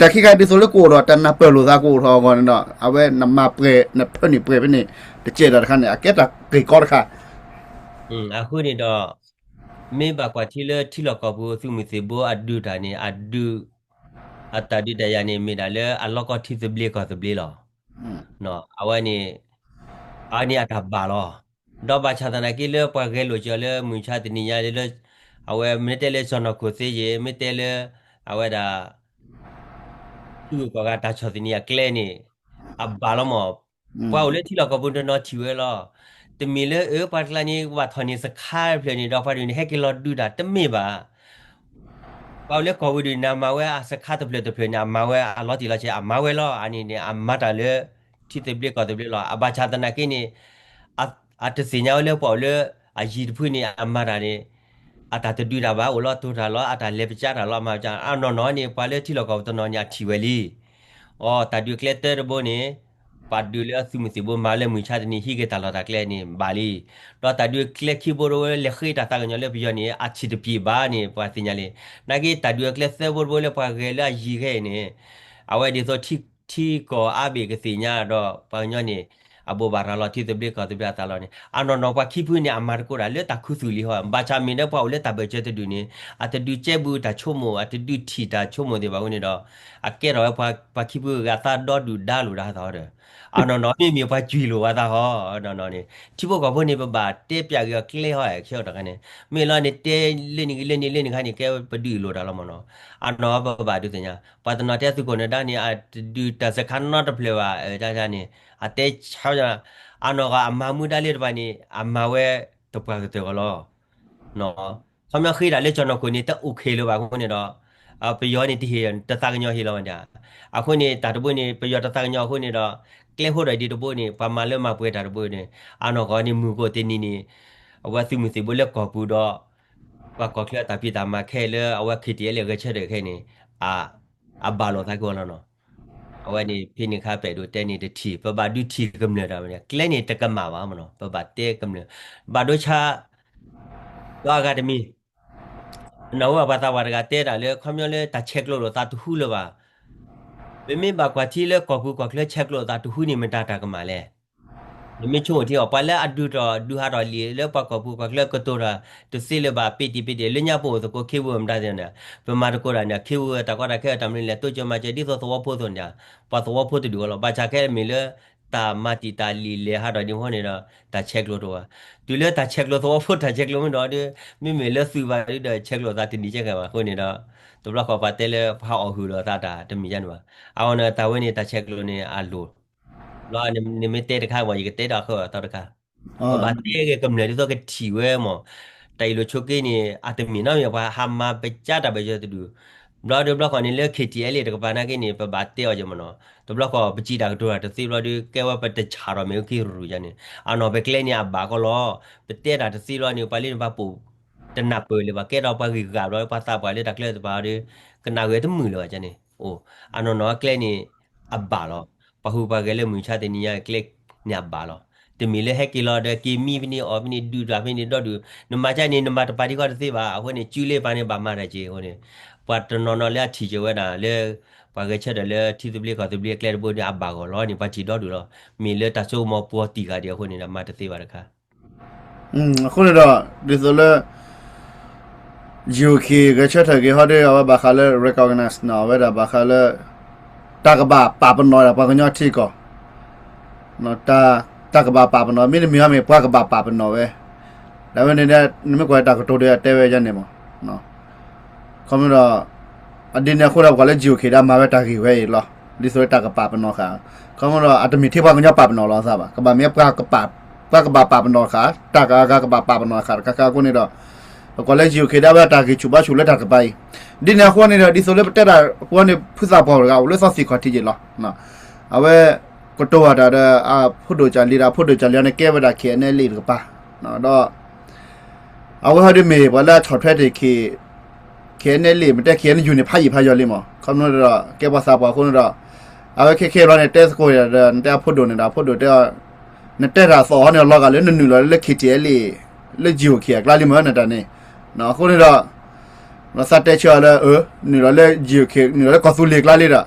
တၢ်ခံခါဒ်သိးလၢကအိၣ်ဒီးတၢ်နၢ်ပၢၢ်လိာ်သးကအိၣ်ထီၣ်အဂီၢ်န့ၣ်ဒီး အဝဲနမၤပှဲၤ နဖၢနံၣ်ပှဲၤဖဲန့ၣ် တကဲဒၣ်တခါန့ၣ် အကဲတၢ်ဂ့ၢ်ကီတခါ အဃိန့ၣ်ဒီး မ့ၢ်ဘၣ်ကွၢ်ထံလၢထံလီၢ်ကီၢ်ပူၤ သုးမုၢ်သံၣ်ဘိအဒုးတၢ်န့ၣ် အဒုး အတၢ်ဒုးတၢ်ယၤန့ၣ် မ့ၢ်ဒၣ်လၢအလီၢ်ကီၢ်ထံသဘျ့ကီၢ်သဘျ့လီၤ. အဝဲန့ၣ် အဝဲန့ၣ်အတၢ်ဘၣ်လီၤ. ဒီးဘၣ်ဆၣ်သနာ်က့လၢပှၤဂဲၤလိာ်က့ၤအီၤလၢမုၢ်မဆါတနံၤညါလၢ အဝဲမ့ၢ်တဲလၢကၠီၣ်နီၢ်ခိၣ်သ့ယ့ၣ် မ့ၢ်တဲလၢ အဝဲဒၣ် ထံဂုၤကီၢ်ဂၤတၢ်ဆီၣ်သနံးအကျဲန့ၣ် အဘၣ်လီၤမး. ပှၤအိၣ်လၢထံလီၢ်ကီၢ်ပူၤတနီၤထံၣ်ဝဲလီၤ. တမ့ၢ်လၢအၢပှၤတကျါန့ၣ် ကဘၣ်ထီၣ်န့ၢ်စခါတဖျၢၣ်န့ၣ်ဒီး ပှၤဒုးန့ၣ်ဟဲက့ၤလီၤဒုးတၢ်တမ့ၢ်ဘၣ်. ပှၤအိၣ်လၢကီၢ်ပူၤဒုးန့ၣ် အမၤဝဲအစခါတဖျၢၣ်တဖျၢၣ်န့ၣ် အမၤဝဲအလီၤတံၢ်လီၤဆဲး အမၤဝဲလီၤ. အန့ၣ်န့ၣ် အမၤတၢ်လၢ ထံသဘျ့ကီၢ်သဘျ့လီၤ. အဘၣ်ဆၣ်သနာ်က့န့ၣ် အတသ့ၣ်ညါဝဲလၢပှၤအိၣ်လၢအယံၤတဖုန့ၣ် အမၤတၢ်န့ၣ် အတၢ်တဒုးတၢ်ဘၣ် အိၣ်လီၤတိၢ်တၢ်လီၤ အတၢ်လဲၤပကၢတၢ်လီၤ အမၤကၢ အနီၢ်နီၢ်န့ၣ် ပှၤလၢထံလီၢ်ကီၢ်ပူၤတနီၤန့ၣ် အထံၣ်ဝဲလံ. အိ တၢ်ဒုးကျဲသၢတဘိန့ၣ် ပှၤဒုးလၢအသုးမုၢ်သံၣ်ဘိမၤလၢမုၢ်မဆါတနံၤ ဟံးက့ၤတၢ်လီၢ်တၢ်ကျဲန့ၣ် ဘၣ်လံ. ဒီးတၢ်ဒုးကျဲခံဘိတဘိလၢလဲၤဃ့တၢ်သးကညီၤလၢပယီၤန့ၣ် အဆံးတပျံၤဘၣ်န့ၣ် ပှၤသ့ၣ်ညါလံ. နာ်က့တၢ်ဒုးအကျဲသၢဘိတဘိလၢပှၤဂဲၤလၢအယံၤခဲအံၤန့ၣ် အဝဲဒ်သိးထံကီၢ်အါဘ့ၣ်ကသ့ၣ်ညါဒီး ပှၤကညီန့ၣ် အဘိးဘၣ်ရၤလီၤ ထံသဘျ့ကီၢ်သဘျ့အသးလီၤန့ၣ် အနီၢ်နီၢ်ပှၤခံဖုန့ၣ် အမၤသကိးတၢ်လၢတၢ်ခူသူၣ်လံဟီ. ဘၣ်ဆၣ်မ့ၢ်လၢပှၤအိၣ်လၢတၢ်ဘၢၣ်စၢၤတဒူၣ်န့ၣ် အတဒုးကဲဘူးတၢ်ဆိကမိၣ် အတဒုးထံၣ်တၢ်ဆိကမိၣ်သ့ၣ်ဘၣ်အဃိန့ၣ်ဒီး အကဲထီၣ်ဝဲပှၤခံဖုဂၤသးဒီဒုၣ်ဒါလိာ်ဒၣ်သးဒီး အနီၢ်နီၢ်မ့မ့ၢ်ပှၤကွံာ်လိာ်ဝဲသးဟီ. အနီၢ်နီၢ်န့ၣ် ထံဖိကီၢ်ဖိန့ၣ် ပဘၣ်တဲပၠးက့ၤအီၤကျဲဟီ ခဲအံၤတခါန့ၣ် မ့ၢ်လီၤန့ၣ်တဲလၢန့ၣ်ဂ့ၤလၢန့ၣ်လၢန့ၣ်ခါန့ၣ် ကဲပဒုးလိာ်တၢ်လီၤမ့ၢ်နီၤ. အနီၢ်ပဘၣ်ဒုးသ့ၣ်ညါ ပှၤတနီၤတဲသုးခိၣ်နၢၤဒါန့ၣ် အတဒုးတၢ်စခါနီတဖျၢၣ်ဘၣ် အတၢ်န့ၣ် အတဲဆါ အနီၢ်ဂီၢ်အမၤမူဒါလၢတဖၣ်န့ၣ် အမၤဝဲတပှၢ်ကတၢၢ်ဂီၢ်လီၤ. ခီပညီဃ့တၢ်လၢကၠီၣ်နီၢ်ခိၣ်န့ၣ် တအိၣ်ခဲလၢၤဘၣ်အဃိန့ၣ်ဒီး ပယီၤန့ၣ်တဟ့ၣ် တသးကညီၤဟ့ၣ်လီၤဝဲဒၣ်. အဃိန့ၣ် တၢ်တဘိန့ၣ် ပယီၤတသးကညီၤအဃိန့ၣ်ဒီး ကျဲဖိဒီးဒ်တဘိန့ၣ် ပှၤမၤလၢမၤပှဲၤတၢ်တဘိန့ၣ် အနီၢ်ဂီၢ်န့ၣ် မုၢ်ကအိၣ်တနံၤန့ၣ် အဝဲသုးမုၢ်သံၣ်ဘိလၢကီၢ်ပူၤဒီး ပှၤကီၢ်ချၢအတၢ်ဖံးတၢ်မၤခဲလၢအဝဲ KTLA ဂဲၤဆၢထၢၣ်ခဲအံၤန့ၣ် အဘၣ်လိာ်သးက့ၤဝဲလီၤနီၤ. အဝဲန့ၣ် ဖဲန့ၣ်ခါပအဲၣ်ဒိးတဲန့ၣ်တထံၣ် ပဘၣ်ဒုးထံၣ်ကမျၢၢ်တၢ်ဝဲန့ၣ် ကျဲန့ၣ်တကမၣ်ဘၣ်မ့ၢ်နီၤ ပဘၣ်တဲကမျၢၢ် ဘၣ်ဒိဆါ ဒီးအဂၤတမံၤ ပနၢ်ဟူဘၣ်ပှၤသးပှၢ်တဂၤတဲတၢ်လၢ ခီပညီလၢတၢ်ဆဲးကျိးလိာ်သးတဟူလၢၤဘၣ်. ပမ့ၢ်ဘၣ်ကွၢ်ထံလၢကီၢ်ပူၤကီၢ်ချၢဆဲးကျိးသးတဟူန့ၣ် မတၤတၢ်ကမၣ်လဲၣ်. နမ့ၢ်ဆိကမိၣ်ထံအီၤ ပှၤလၢအဒုးထီၣ်ဒုးဟးထီၣ်လံာ်လၢပှၤကီၢ်ပူၤကီၢ်ချၢကတိၤတၢ် တသ့လၢၤဘၣ်ပ့ၤတံၤပ့ၤတံၤ လၢညါပအိၣ်သကိးခ့ဝူမတၤသ့ၣ်န့ၣ် ပမၤသကိးတၢ်န့ၣ် ခ့ဝူတၢ်ကီတၢ်ခဲတၢ်မနုၤလဲၣ် တိစၢၤမၤစၢၤဒ်သိးသဝီဖိအသိးန့ၣ် ပှၤသဝီဖိတဒူၣ်အီၤလီၤ. ဘၣ်ဆၣ်ခဲအံၤမ့ၢ်လၢ တၢ်မၤတံာ်တာ်လံာ်လဲၤဟးထီၣ်ဒ်မ့ၢ်န့ၣ်ဒီး တၢ်ဆဲးကျိးတအိၣ်ဘၣ်. တုၤလၢတၢ်ဆဲးကျိးသဝီဖိတၢ်ဆဲးကျိးမ့ၢ်ဒီးဒီး မ့မ့ၢ်လၢသုးဘၣ်ဒီးဆဲးကျိးသးတနံၤကဲကဲဘၣ်အဃိန့ၣ်ဒီး တဘျီဃီပှၤတဲလၢပဟးအီၣ်ဟုၣ်လီၤသးတၢ်တမံၤယါန့ၣ်ဘၣ်. အဃိန့ၣ် တၢ်ဝဲန့ၣ်တၢ်ဆဲးကျိးန့ၣ်အလိၤ ဘျီနမ့ၢ်တဲတခါမ့ၢ် ယကတဲဒီးအဃၢၤအသီတခါ ပဘၣ်တဲက့ၤကမျၢၢ်ဒ်သိးကထံၣ်ဝဲမ့ၢ် တၢ်အ့ၣ်လိာ်ဆိးက့န့ၣ် အတမ့ၢ်နီတမံၤ ပှၤဟးမၤပကၢ်တၢ်ဘၢၣ်စၢၤတဒူၣ် ဘျီဒီးဘျီဃီန့ၣ်လၢ ခ့ထံၣ်အဲလ့ၣ် တကပၤနာ်က့န့ၣ် ပဘၣ်တဲအီၤက့ၤမ့ၢ်နီၤ တဘျီဃီပစံးတၢ်ကတိၤတၢ်တသ့ဘျီဒီး ကဲဝဲပတဆၣ်ထီၣ်မ့ၢ်အုၣ်က့ၤရူၢ်ယါန့ၣ် အနီၢ်ပကျဲန့ၣ်အဘၣ်ကီးလီၤ. ပတဲတၢ်တသ့ဘျီန့ၣ် ပှၤလၢနပှၤပိာ် တနၢ်ပၢၢ်လၢၤဘၣ် ကဲဒီးပှၤဂံၢ်ဂၤဘျီ ပှၤသးပှၢ်လၢတၢ်ကျဲတပၤဒီး ကနၣ်ဂ့ၤတမုာ်လၢၤဘၣ်န့ၣ် အိၣ် အနီၢ်နီၢ်အကျဲန့ၣ် အဘၣ်လီၤ. ပှၤဟူးပှၤဂဲၤလၢမုၢ်ဆါတနံၤညါအကျဲန့ၣ်အဘၣ်လီၤ. တမ့ၢ်လၢဟဲက့ၤလီၤဒီးက့ၤမံဖဲန့ၣ်အီၣ်ဖဲန့ၣ် ဒုၣ်တၢ်ဖဲန့ၣ်ဒီဒူၣ် နမၤကၢန့ၣ် နမၤတပၤဒံဃီတသ့ဘၣ်. အဃိန့ၣ် စုလ့ပၤန့ၣ် ဘၣ်မၤတၢ်က့ၤအဃိန့ၣ် ပှၤတနီၤနီၤလၢအထံၣ်က့ၤဝဲဒၣ်လၢ ပှၤဂဲၤဆၢထၢၣ်လၢထံသဘျ့ကီၢ်သဘျ့အကျဲတဘိန့ၣ် အဘၣ်ဂီၢ်လီၤန့ၣ် ပှၤထံၣ်ဒီဒူၣ်လီၤ. မ့ၢ်လၢတၢ်ဆိကမိၣ်ပှီၤတံၢ်ဃာ်ဒံးအဃိန့ၣ်ဒီး မၤတသ့ဘၣ်တခါ အဃိန့ၣ်ဒီး ဒ်သိးလၢ ယိၤခ့ၣ်ဂဲၤဆၢထၢၣ်က့ၤဟီဒီး အဝဲဘၣ်ဃးလၢ recognize နီၤ အဝဲဒၣ်ဘၣ်ဃးလၢ တၢ်ကဘၣ်ပာ်ပနီၣ်ဒၣ်ပှၤကညီထံကီၢ် တၢ်ကဘၣ်ပာ်ပနီၣ် မ့တမ့ၢ်အီၤမ့ၢ်ပှၤကဘၣ်ပာ်ပနီၣ်ဝဲ ဒ်ဝဲန့ၣ် နမ့ၢ်ကွၢ်တၢ်ကတိၤဒီးတဲဝဲယါန့ၣ်မး ခီဖျိဒီး အဒ်န့ၣ်အဃိဒီး ပှၤလၢယိၤခ့ၣ်ဒၣ်မၤဝဲတၢ်ဂ့ၢ်ဝဲအံၤလီၤ. ဒ်သိးလၢတၢ်ကပာ်ပနီၣ်ဃာ် ခီဖျိဒီး အတမ့ၢ်ထဲပှၤကညီပာ်ပနီၣ်လီၤသးဘၣ် ကဘၣ်မ့ၢ် ပှၤကဘၣ်ပာ်ပနီၣ်ဃာ် တၢ်ကဂၤကဘၣ်ပာ်ပနီၣ်ဃာ်တခါခါအဃိန့ၣ်ဒီး ပကွၢ်လၢယိၤခ့ၣ်ဒၣ်ဝဲတၢ်ဂ့ၢ်ဆူၣ်ဘါဆူၣ်လၢတၢ်ကပၤအံၤ ဒ်န့ၣ်အဃိန့ၣ်ဒီး ဒ်သိးလၢပတဲတၢ်အဃိန့ၣ် ဖုသးပှၢ်တဂၤအိၣ်လၢသီသ့ၣ်ခီၣ်ထံးက့ၤလီၤ. အဝဲ ကတိၤဝဲတၢ်ဒီး အဖိဒိၣ်ကၢ်လံၤဒီး အဖိဒိၣ်ကၢ်လံၤအံၤန့ၣ် ကဲဝဲဒၣ် ခ့ၣ်အဲၣ်အဲၣ်လ့ၣ် တကပၤ ဒီး အဝဲဟီဒုးမ့ၢ်ပှၤလၢအဆီၣ်ထွဲတ့ၢ်ခ့ၣ် ခ့ၣ်အဲၣ်အဲၣ်လ့ၣ် မ့ၢ်တဲ ခ့ၣ်အဲၣ်ယူၣ်န့ၣ် ဖးယံာ်ဖးယီၤလံမး ခီဖျိဒီး ကဲပှၤသးပှၢ်အဃိန့ၣ်ဒီး အဝဲခဲခဲဘျီန့ၣ် တဲသကိးဒီး နတဲအဖိဒိၣ်န့ၣ်ဒီး အဖိဒိၣ်တဲအီၤ နတဲတၢ်သီၣ်ဟီန့ၣ် အလီၤဂာ်လၢနနုာ်လီၤလၢ ခ့ၣ်ထံၣ်အဲၣ်လ့ၣ် လၢယိၤခ့ၣ်အကျါလံမး နတၢ်န့ၣ် အဃိန့ၣ်ဒီး သးတဲဆၢအီၤလၢ နုာ်လီၤလၢယိၤခ့ၣ် နုာ်လီၤလၢကီၢ်သူလ့ၤအကျါလံဒီး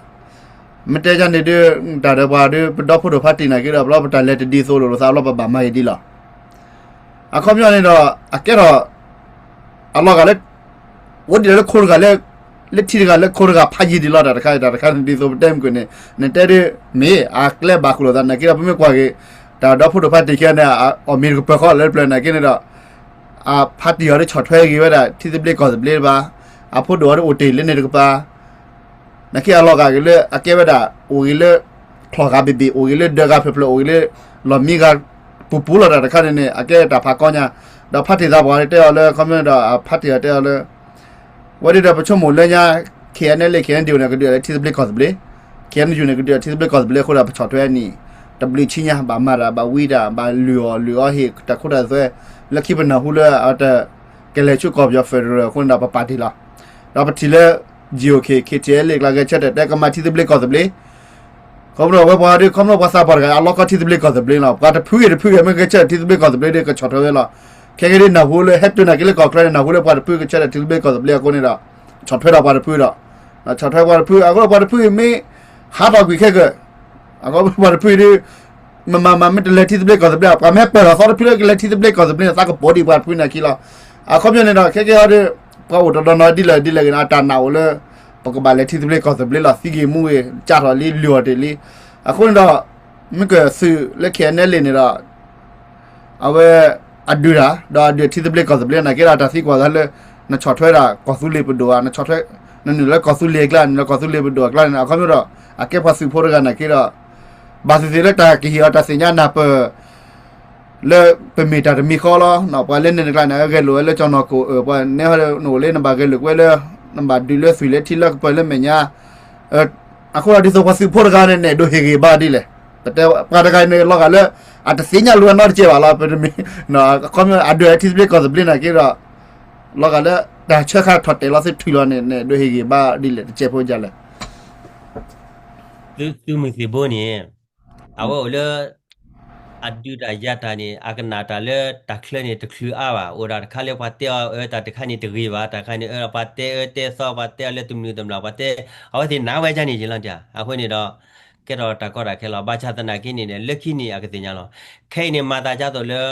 မ့ၢ်တဲယါန့ၣ်ဒုး တၢ်ဒီးပှၤဒုး ပဒီဖိဒိၣ်ဖါတံၢ်နာ်က့ဒီး ဘျီပတၢ်လဲၤတဒ်သိးလိာ်လိာ်သး ဘျီပဘၣ်မၤအံၤဒ်လီၤ. အခီပညီန့ၣ်ဒီး အကဲထီၣ် အလီၤဂာ်လၢ အိၣ်ဒ်လဲၣ်လၢခိတဂၤလၢ လၢထံတဂၤလၢခိတဂၤဖးယံာ်ဒံးလီၤ တၢ်တခါတၢ်တခါန့ၣ် ဒ်သိးပတဲမုၢ်ကွံာ်န့ၣ် နတဲဒ် မ့ၢ်အကျဲဘၣ်ဃုာ်လိာ်သးနာ်က့ဒီး ပမ့ၢ်ကွၢ်က့ၤ တၢ်ဒီဖိဒိၣ်ဖါတံၢ်ခဲန့ၣ် အီၣ်မ့ၤတကပၢၤဃီလၢတပျၢၤနာ်က့န့ၣ်ဒီး အဖါတံၢ်အီၤဒ်ဆီၣ်ထွဲဂ့ၤဝဲဒၣ် ထံသဘျ့ကီၢ်သဘျ့တပၤ အဖိဒိၣ်အီၤဒ်အိၣ်တ့ၢ်လၢန့ၣ်တကပၤ နာ်က့အလီၤဂာ်က့ၤလၢ အကဲဝဲဒၣ် အိၣ်ဂ့ၤလၢ ချီၣ်ဂၤဘ့ၣ်ဘ့ၣ် အိၣ်ဂ့ၤလၢဒၢးဂၤဖျၢၣ်ဖျၢၣ် အိၣ်ဂ့ၤလၢ လီၢ်မံဂၤပူၤပူၤလီၤတၢ်တခါန့ၣ်န့ၣ် အကဲတၢ်ဖးကီညါ ဒီးဖါတံၢ်သးပှၢ်တဲအီၤလၢ ခီဖျိဒီး ဖါတံၢ်အီၤတဲအီၤလၢ ဝဲဒၣ်ဒီးပဆိကမိၣ်လၢညါ ခ့ၣ်အဲၣ်အဲၣ်လ့ၣ် ခ့ၣ်အဲၣ်ယူၣ်န့ၣ် ကဒုးအီၤလၢထံသဘျ့ကီၢ်သဘျ့ ခ့ၣ်အဲၣ်ယူၣ်န့ၣ် ကဒုးအီၤထံသဘျ့ကီၢ်သဘျ့အဃိဒီး ပဆီၣ်ထွဲအနံၣ် တဘျုးဆံညါ ဘၣ်မၤတၢ် ဘၣ်ဝံတၢ် ဘၣ်လုၢ်အီၣ်လုၢ်အီဟ့ၣ်တၢ်ခိတၢ်သွဲ လၢခံပနၢ်ဟူလၢအတ ကလဲၤဆူကီၢ်ပယီၤ federal အဃိန့ၣ်ဒီး ပပာ်တ့ၢ်လီၤ. ဒီးပထံၣ်လၢ ယိၤခ့ၣ် ခ့ၣ်ထံၣ်အဲၣ်လ့ၣ် ကျါဂဲၤဆၢထၢၣ်တဲကမၤထံသဘျ့ကီၢ်သဘျ့ ခီဖျိဝဲပှၤဒီး ခီဖျိပှၤသးပှၢ်တဂၤ အလီၢ်ကီထံသဘျ့ကီၢ်သဘျ့လီၤ. ပှၤတဖုဂ့ၤတဖုဂ့ၤ မ့ၢ်ဂဲၤဆၢထၢၣ်ထံသဘျ့ကီၢ်သဘျ့ဒီး ကဆီၣ်ထွဲဝဲလီၤ. ခဲကနံၣ်အံၤ နၢ်ဟူလၢ ဟဲတုၤနာ်က့လၢကီၢ်ချၢန့ၣ် နၢ်ဟူလၢပှၤတဖုဂဲၤဆၢထၢၣ်ထံသဘျ့ကီၢ်သဘျ့အဃိန့ၣ်ဒီး ဆီၣ်ထွဲဒီးပှၤတဖုဒီး ဆီၣ်ထွဲပှၤတဖု အဃိပှၤတဖုအံၤမ့ၢ် ဟးထီၣ်ကွံာ်ခဲကၢၢ် အဃိပှၤတဖုအံၤဒီး မမၤမၤမ့ၢ်တလဲၤထံသဘျ့ကီၢ်သဘျ့ ပှၤမ့ၢ်ဟဲပၢၢ်ထီၣ်သီတဖုလၢကလဲၤထံသဘျ့ကီၢ်သဘျ့န့ၣ် သးကပိာ်ဒံးပှၤတဖုန့ၣ်အခံလီၤ. အခီပညီန့ၣ်ဒီး ခဲကဲဟီဒီး ပှၤအိၣ်တနီၤနီၤဒ်လဲၣ်ဒ်လဲၣ်ဂ့ၤန့ၣ် အတၢ်နာ်အိၣ်လၢ ပကဘၣ်လဲၤထံသဘျ့ကီၢ်သဘျ့လီၤ သံဂ့ၤမူဂ့ၤ ကၢ်ထီၣ်လံ လုၢ်အီၣ်တ့ၢ်လံ. အဃိန့ၣ်ဒီး မ့ၢ်ကသုးလၢ ခ့ၣ်အဲၣ်အဲၣ်လ့ၣ်န့ၣ်ဒီး အဝဲ အဒုးတၢ် ဒီးအဒုးထံသဘျ့ကီၢ်သဘျ့နာ်က့ဒီး တၢ်သံကွၢ်သးလၢ နဆီၣ်ထွဲဒၣ်ကီၢ်သူလ့ၤပဒိၣ်ဧါ နဆီၣ်ထွဲ နနုာ်လၢကီၢ်သူလ့ၤအကျါ နုာ်လၢကီၢ်သူလ့ၤပဒိၣ်အကျါန့ၣ် အခီပညီဒီး အကဲပှၤသုးဖိတဂၤနာ်က့ဒီး ဘၣ်သ့ၣ်သ့ၣ်လၢတၢ်ကဟ့ၣ်အီၤတၢ်သ့ၣ်ညါနၢ်ပၢၢ် လၢပမ့ၢ်တၢ်တမံၤဃီလီၤ. ပှၤလၢန့ၣ်တကျါန့ၣ် ဂဲၤလိာ်ဝဲလၢကၠီၣ်နီၢ်ခိၣ် ပှၤနဲဟီနအိၣ်လၢနဘၣ်ဂဲၤလိာ်ကွဲလၢ နဘၣ်ဒုးလၢသွံၣ်လၢထံလၢကပၢၤလၢမဲာ်ညါ အဃိဒီးဒ်သိးပှၤသုးဖိတဂၤန့ၣ် နဲၣ်ဒိးဟ့ၣ်ဂ့ၤဘၣ်ဒ်လဲၣ်. ပတဲပှၤတဂၤန့ၣ် လီၤဂာ်လၢ အတသ့ၣ်ညါလိာ်ဝဲနီတကဲဘၣ်လီၤ. ပတမ့ၢ် အခီပညီ အဒုးထံသဘျ့ကီၢ်သဘျ့နာ်က့ဒီး လီၤဂာ်လၢ တၢ်ဆၢခါထီၣ်တဲာ်လီၤသ့ထုးလီၤန့ၣ် နဲၣ်ဒိးဟ့ၣ်ဂ့ၤဘၣ်ဒ်လဲၣ် တကဲဖိဒ်လဲၣ်. သုးမုၢ်သံၣ်ဘိန့ၣ် အဝဲအိၣ်လၢ အဒုးတၢ်ယၤတၢ်န့ၣ် အကနၣ်တၢ်လၢတၢ်ချၢန့ၣ်တချုးအါဘၣ်, အိၣ်ဒၣ်တခါလၢပှၤတဲအီၤအၢတၢ်တခါန့ၣ်တဂ့ၤဘၣ်, တၢ်ခါန့ၣ်အၢပှၤတဲအၢတဲသီ ပှၤတဲအီၤလၢတမုာ်တမျၢ် ပှၤတဲ အဝဲသ့ၣ်နာ်ဝဲဒ်န့ၣ်ယလီၤတၢ်. အဃိန့ၣ်ဒီး ကဲထီၣ်တၢ်ကီတၢ်ခဲလီၤ. ဘၣ်ဆၣ်သနာ်က့န့ၣ် လၢခံန့ၣ်အကသ့ၣ်ညါလီၤ. ခဲအံၤန့ၣ် မၤသးဒ်သိးလၢ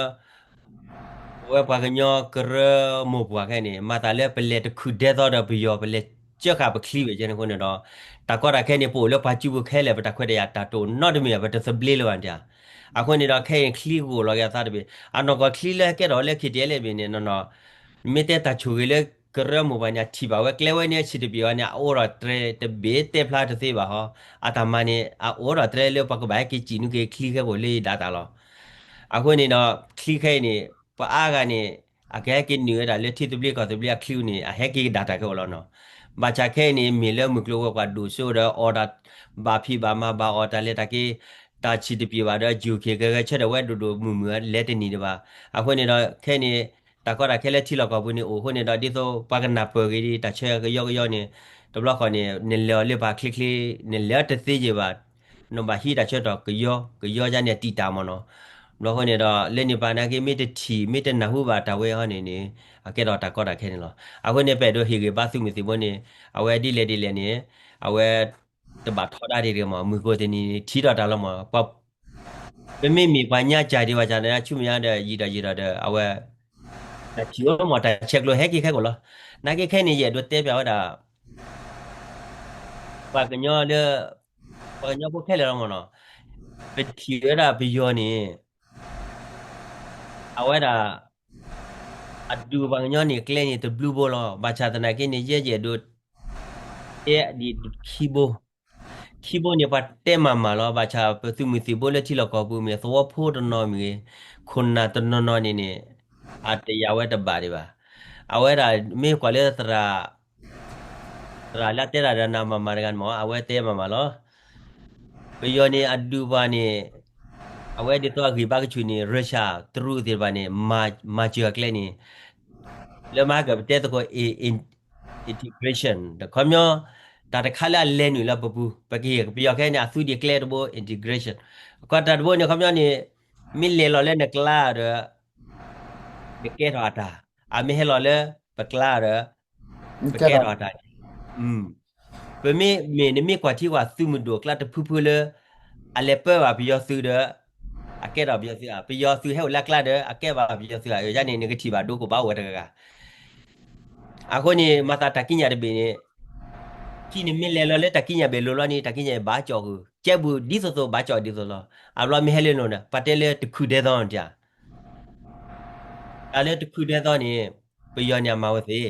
ပဝဲပှၤကညီကရၢမိၢ်ပှၢ်ခဲအံၤန့ၣ် မၤသးလၢပလဲၤတခုၣ်ဒဲသီဒီးပယီၤ ပလဲၤကၢဃာ်ပချံဝဲကဲန့ၣ်အဃိန့ၣ်ဒီး တၢ်ကီတၢ်ခဲန့ၣ် ပအိၣ်လၢပှၤစုပူၤခဲလၢာ် ပတၢ်ခွဲးတၢ်ယာ်တၢ်တအိၣ်နီတမံၤ ပတသဘျ့လၢၤဘၣ်တၢ်. အဃိန့ၣ်ဒီး ခဲအံၤချံကအိၣ်လီၤက့ၤအသးတဘ့ၣ် အနီၢ်ကီၢ်ချံလၢဟဲကဲထီၣ်လၢ ခံတၢ်လၢဘ့ၣ်န့ၣ် နီၢ်နီၢ် မ့ၢ်တဲတၢ်ဆိၣ်ဂ့ၤလၢကရၢမိၢ်ပှၢ်န့ၣ် အထံၣ်ဘၣ်ဝဲကျဲဝဲန့ၣ် အဆံးတပျံၤဝဲန့ၣ် အအိၣ်ဒီးတြဲၤတဘ့ၣ်တဲဖျါတသ့ဘၣ်ဟီ, အတၢ်မၤန့ၣ် အအိၣ်ဒီးတြဲၤလၢပှၤကဘၣ်ဟဲက့ၤစံၣ်နုာ်က့ၤချံခဲကိာ်လၢယဒၣ်တၢ်လီၤ. အဃိန့ၣ်ဒီး ချံခဲအံၤန့ၣ် ပှၤအါဂၤန့ၣ် အကဟဲက့ၤနုာ်ဝဲဒၣ်လၢထံသဘျ့ကီၢ်သဘျ့အချံန့ၣ် အဟဲက့ၤကဒါတၢ်ခဲအိၣ်လီၤနီၤ. ဘၣ်ဆၣ်ခဲအံၤန့ၣ် မ့ၢ်လၢမုၢ်ကျိၤဝဲၤကွာ်ဒိၣ်စိဒီး အီၣ်တၢ်ဘၣ်ဖံးဘၣ်မၤဘၣ်အီၣ်တၢ်လဲၤတၢ်က့ၤ တၢ်ဆံးတပျံၤဘၣ်ဒီး ယိၤက့ၤကဂဲၤဆၢထၢၣ်ဝဲဒိၣ်ဒိၣ်မုၢ်မုၢ် လဲၤတန့ၢ်ဒံးဘၣ်. အဃိန့ၣ်ဒီး ခဲအံၤန့ၣ် တၢ်ကီတၢ်ခဲလၢထံလီၢ်ကီၢ်ပူၤန့ၣ်အိၣ်အဃိန့ၣ်ဒီး ဒ်သိးပှၤကနၢ်ပၢၢ်ဂ့ၤဒံး တၢ်ဆၢကယီကယီန့ၣ် တဘျီဃီန့ၣ် နလဲၤအီၤလၢပှၤချ့ချ့ နလဲၤအီၤတသ့ယဲၢ်ဘၣ် နဘၣ်ဟံးတၢ်ဆၢကတီၢ်ကယီ ကယီယါန့ၣ်တံာ်တာ်မ့ၢ်နီၤ. ဘျီဃီန့ၣ်ဒီး လၢန့ၣ်ပာ်နာ်က့ မ့ၢ်တထံၣ် မ့ၢ်တနၢ်ဟူဘၣ်တၢ်ဝဲဟီန့ၣ်န့ၣ် အကဲထီၣ်တၢ်ကီတၢ်ခဲန့ၣ်လီၤ. အဃိန့ၣ် ပအဲၣ်ဒိးဟ့ၣ်ဂံၢ်ဘါသုးမုၢ်သံၣ်ဘိန့ၣ် အဝဲဒ်လဲၣ်ဒ်လဲၣ်န့ၣ် အဝဲ တဘၣ်ထီဒါဒံးတဂ့ၤမး မုၢ်ကိးတနံၤန့ၣ် ထံၣ်ထီၣ်တၢ်လီၤမး ပမ့မ့ၢ်ပှၤညါစၢ်ဒံးဘၣ်ဆၣ်န့ၣ် ဆူမဲာ်ညါဒီး ယံာ်ဒီးယံာ်ဒီးဒီး အဝဲ တၢ်ထံၣ်အိၣ်မး တၢ်ဆဲးကျိးဟဲက့ၤခဲကိာ်လီၤ. နာ်က့ခဲအံၤန့ၣ် ယအဲၣ်ဒိးတဲပျးဝဲဒၣ် ပှၤကညီလၢ ပှၤကညီဖိခဲလၢာ်လီၤမးနီၤ, ပထံၣ်ဝဲဒၣ်ပယီၤန့ၣ် အဝဲဒၣ် အဒုးပှၤကညီန့ၣ် ကျဲန့ၣ်တဘျုးဘိလီၤ. ဘၣ်ဆၣ်သနာ်က့န့ၣ် ယဲယအဲၣ်ဒိးတဲဒ်ခံဘိ, ခံဘိန့ၣ် ပှၤတဲမၤမၤလီၤ. ဘၣ်ဆၣ်ပသုးမုၢ်သံၣ်ဘိလၢထံလီၢ်ကီၢ်ပူၤမ့ၢ် သဝီဖိတနီၤမ့ၢ်ဂ့ၤ, ခိၣ်နၢ်တနီၤနီၤန့ၣ်န့ၣ် အတယာ်ဝဲတဘၣ်ဒံးဘၣ်. အဝဲဒၣ်မ့ၢ်ကွၢ်လၢသရၣ် သရၣ်လၢအတဲတၢ်ဒီးနၤမၤမၤတဂၤန့ၣ်မး အဝဲတဲမၤမၤလီၤ. ပယီၤန့ၣ်အဒုးပှၤန့ၣ် အဝဲဒ်သိးအဂံၢ်ဘါကဆူၣ်န့ၣ် Russia တရူးသ့ၣ်တဖၣ်န့ၣ် မၤစၢၤအကျဲန့ၣ် လၢမၤကပတဲသကိး integration ဒီးခီပညီ တၢ်တခါလၢအလဲၤနုာ်လီၤပပူၤ ပကဟ့ၣ်ပယီၤခဲအံၤန့ၣ် အသုဒံးကျဲတဘိ integration အခီတၢ်တဘိန့ၣ် ခီပညီန့ၣ် မ့ၢ်လဲၤလီၤလၢနကျါဒီး နကဲထီၣ်အတၢ်, အမ့ၢ်ဟဲလီၤလၢပကျါဒီး ပကဲထီၣ်အတၢ်န့ၣ် ပမ့မ့ၢ်နမ့ၢ်ကွၢ်ထံကွၢ်သုးမုၢ်ဒိၣ်အကျါတဖုဖုလၢ အလဲၤပၢဘၣ်ပယီၤသုးဒီး အကဲထီၣ်ပယီၤသုးဧါ, ပယီၤသုးဟဲအိၣ်လၢအကျါဒီး အကဲဘၣ်ပယီၤသုးဧါ, ယန့ၣ် နကထံၣ်ဘၣ်ဒိကဘၣ်အိၣ်ဝဲတဂၤဂၤ. အဃိန့ၣ် မၤသးတၢ်ကံးညာ်တဘ့ၣ်န့ၣ် ခံန့ၣ်မ့ၢ်လဲၤလီၤလၢတၢ်ကံးညာ်ဘ့ၣ်လိၤလီၤန့ၣ် တၢ်ကံးညာ်ဘၣ်ကၠီၣ်ဃုာ် ကဲဘူးဒ်သိးသိးဘၣ်ကၠီၣ်ဒ်သိးလီၤ. အဘျီမ့ၢ်ဟဲလၢနအိၣ်န့ၣ် ပှၤတဲလၢတခုၣ်ဒဲသီန့ၣ်တၢ် တၢ်လၢတခုၣ်ဒဲသီန့ၣ် ပယီၤန့ၣ်အမၤဝဲသ့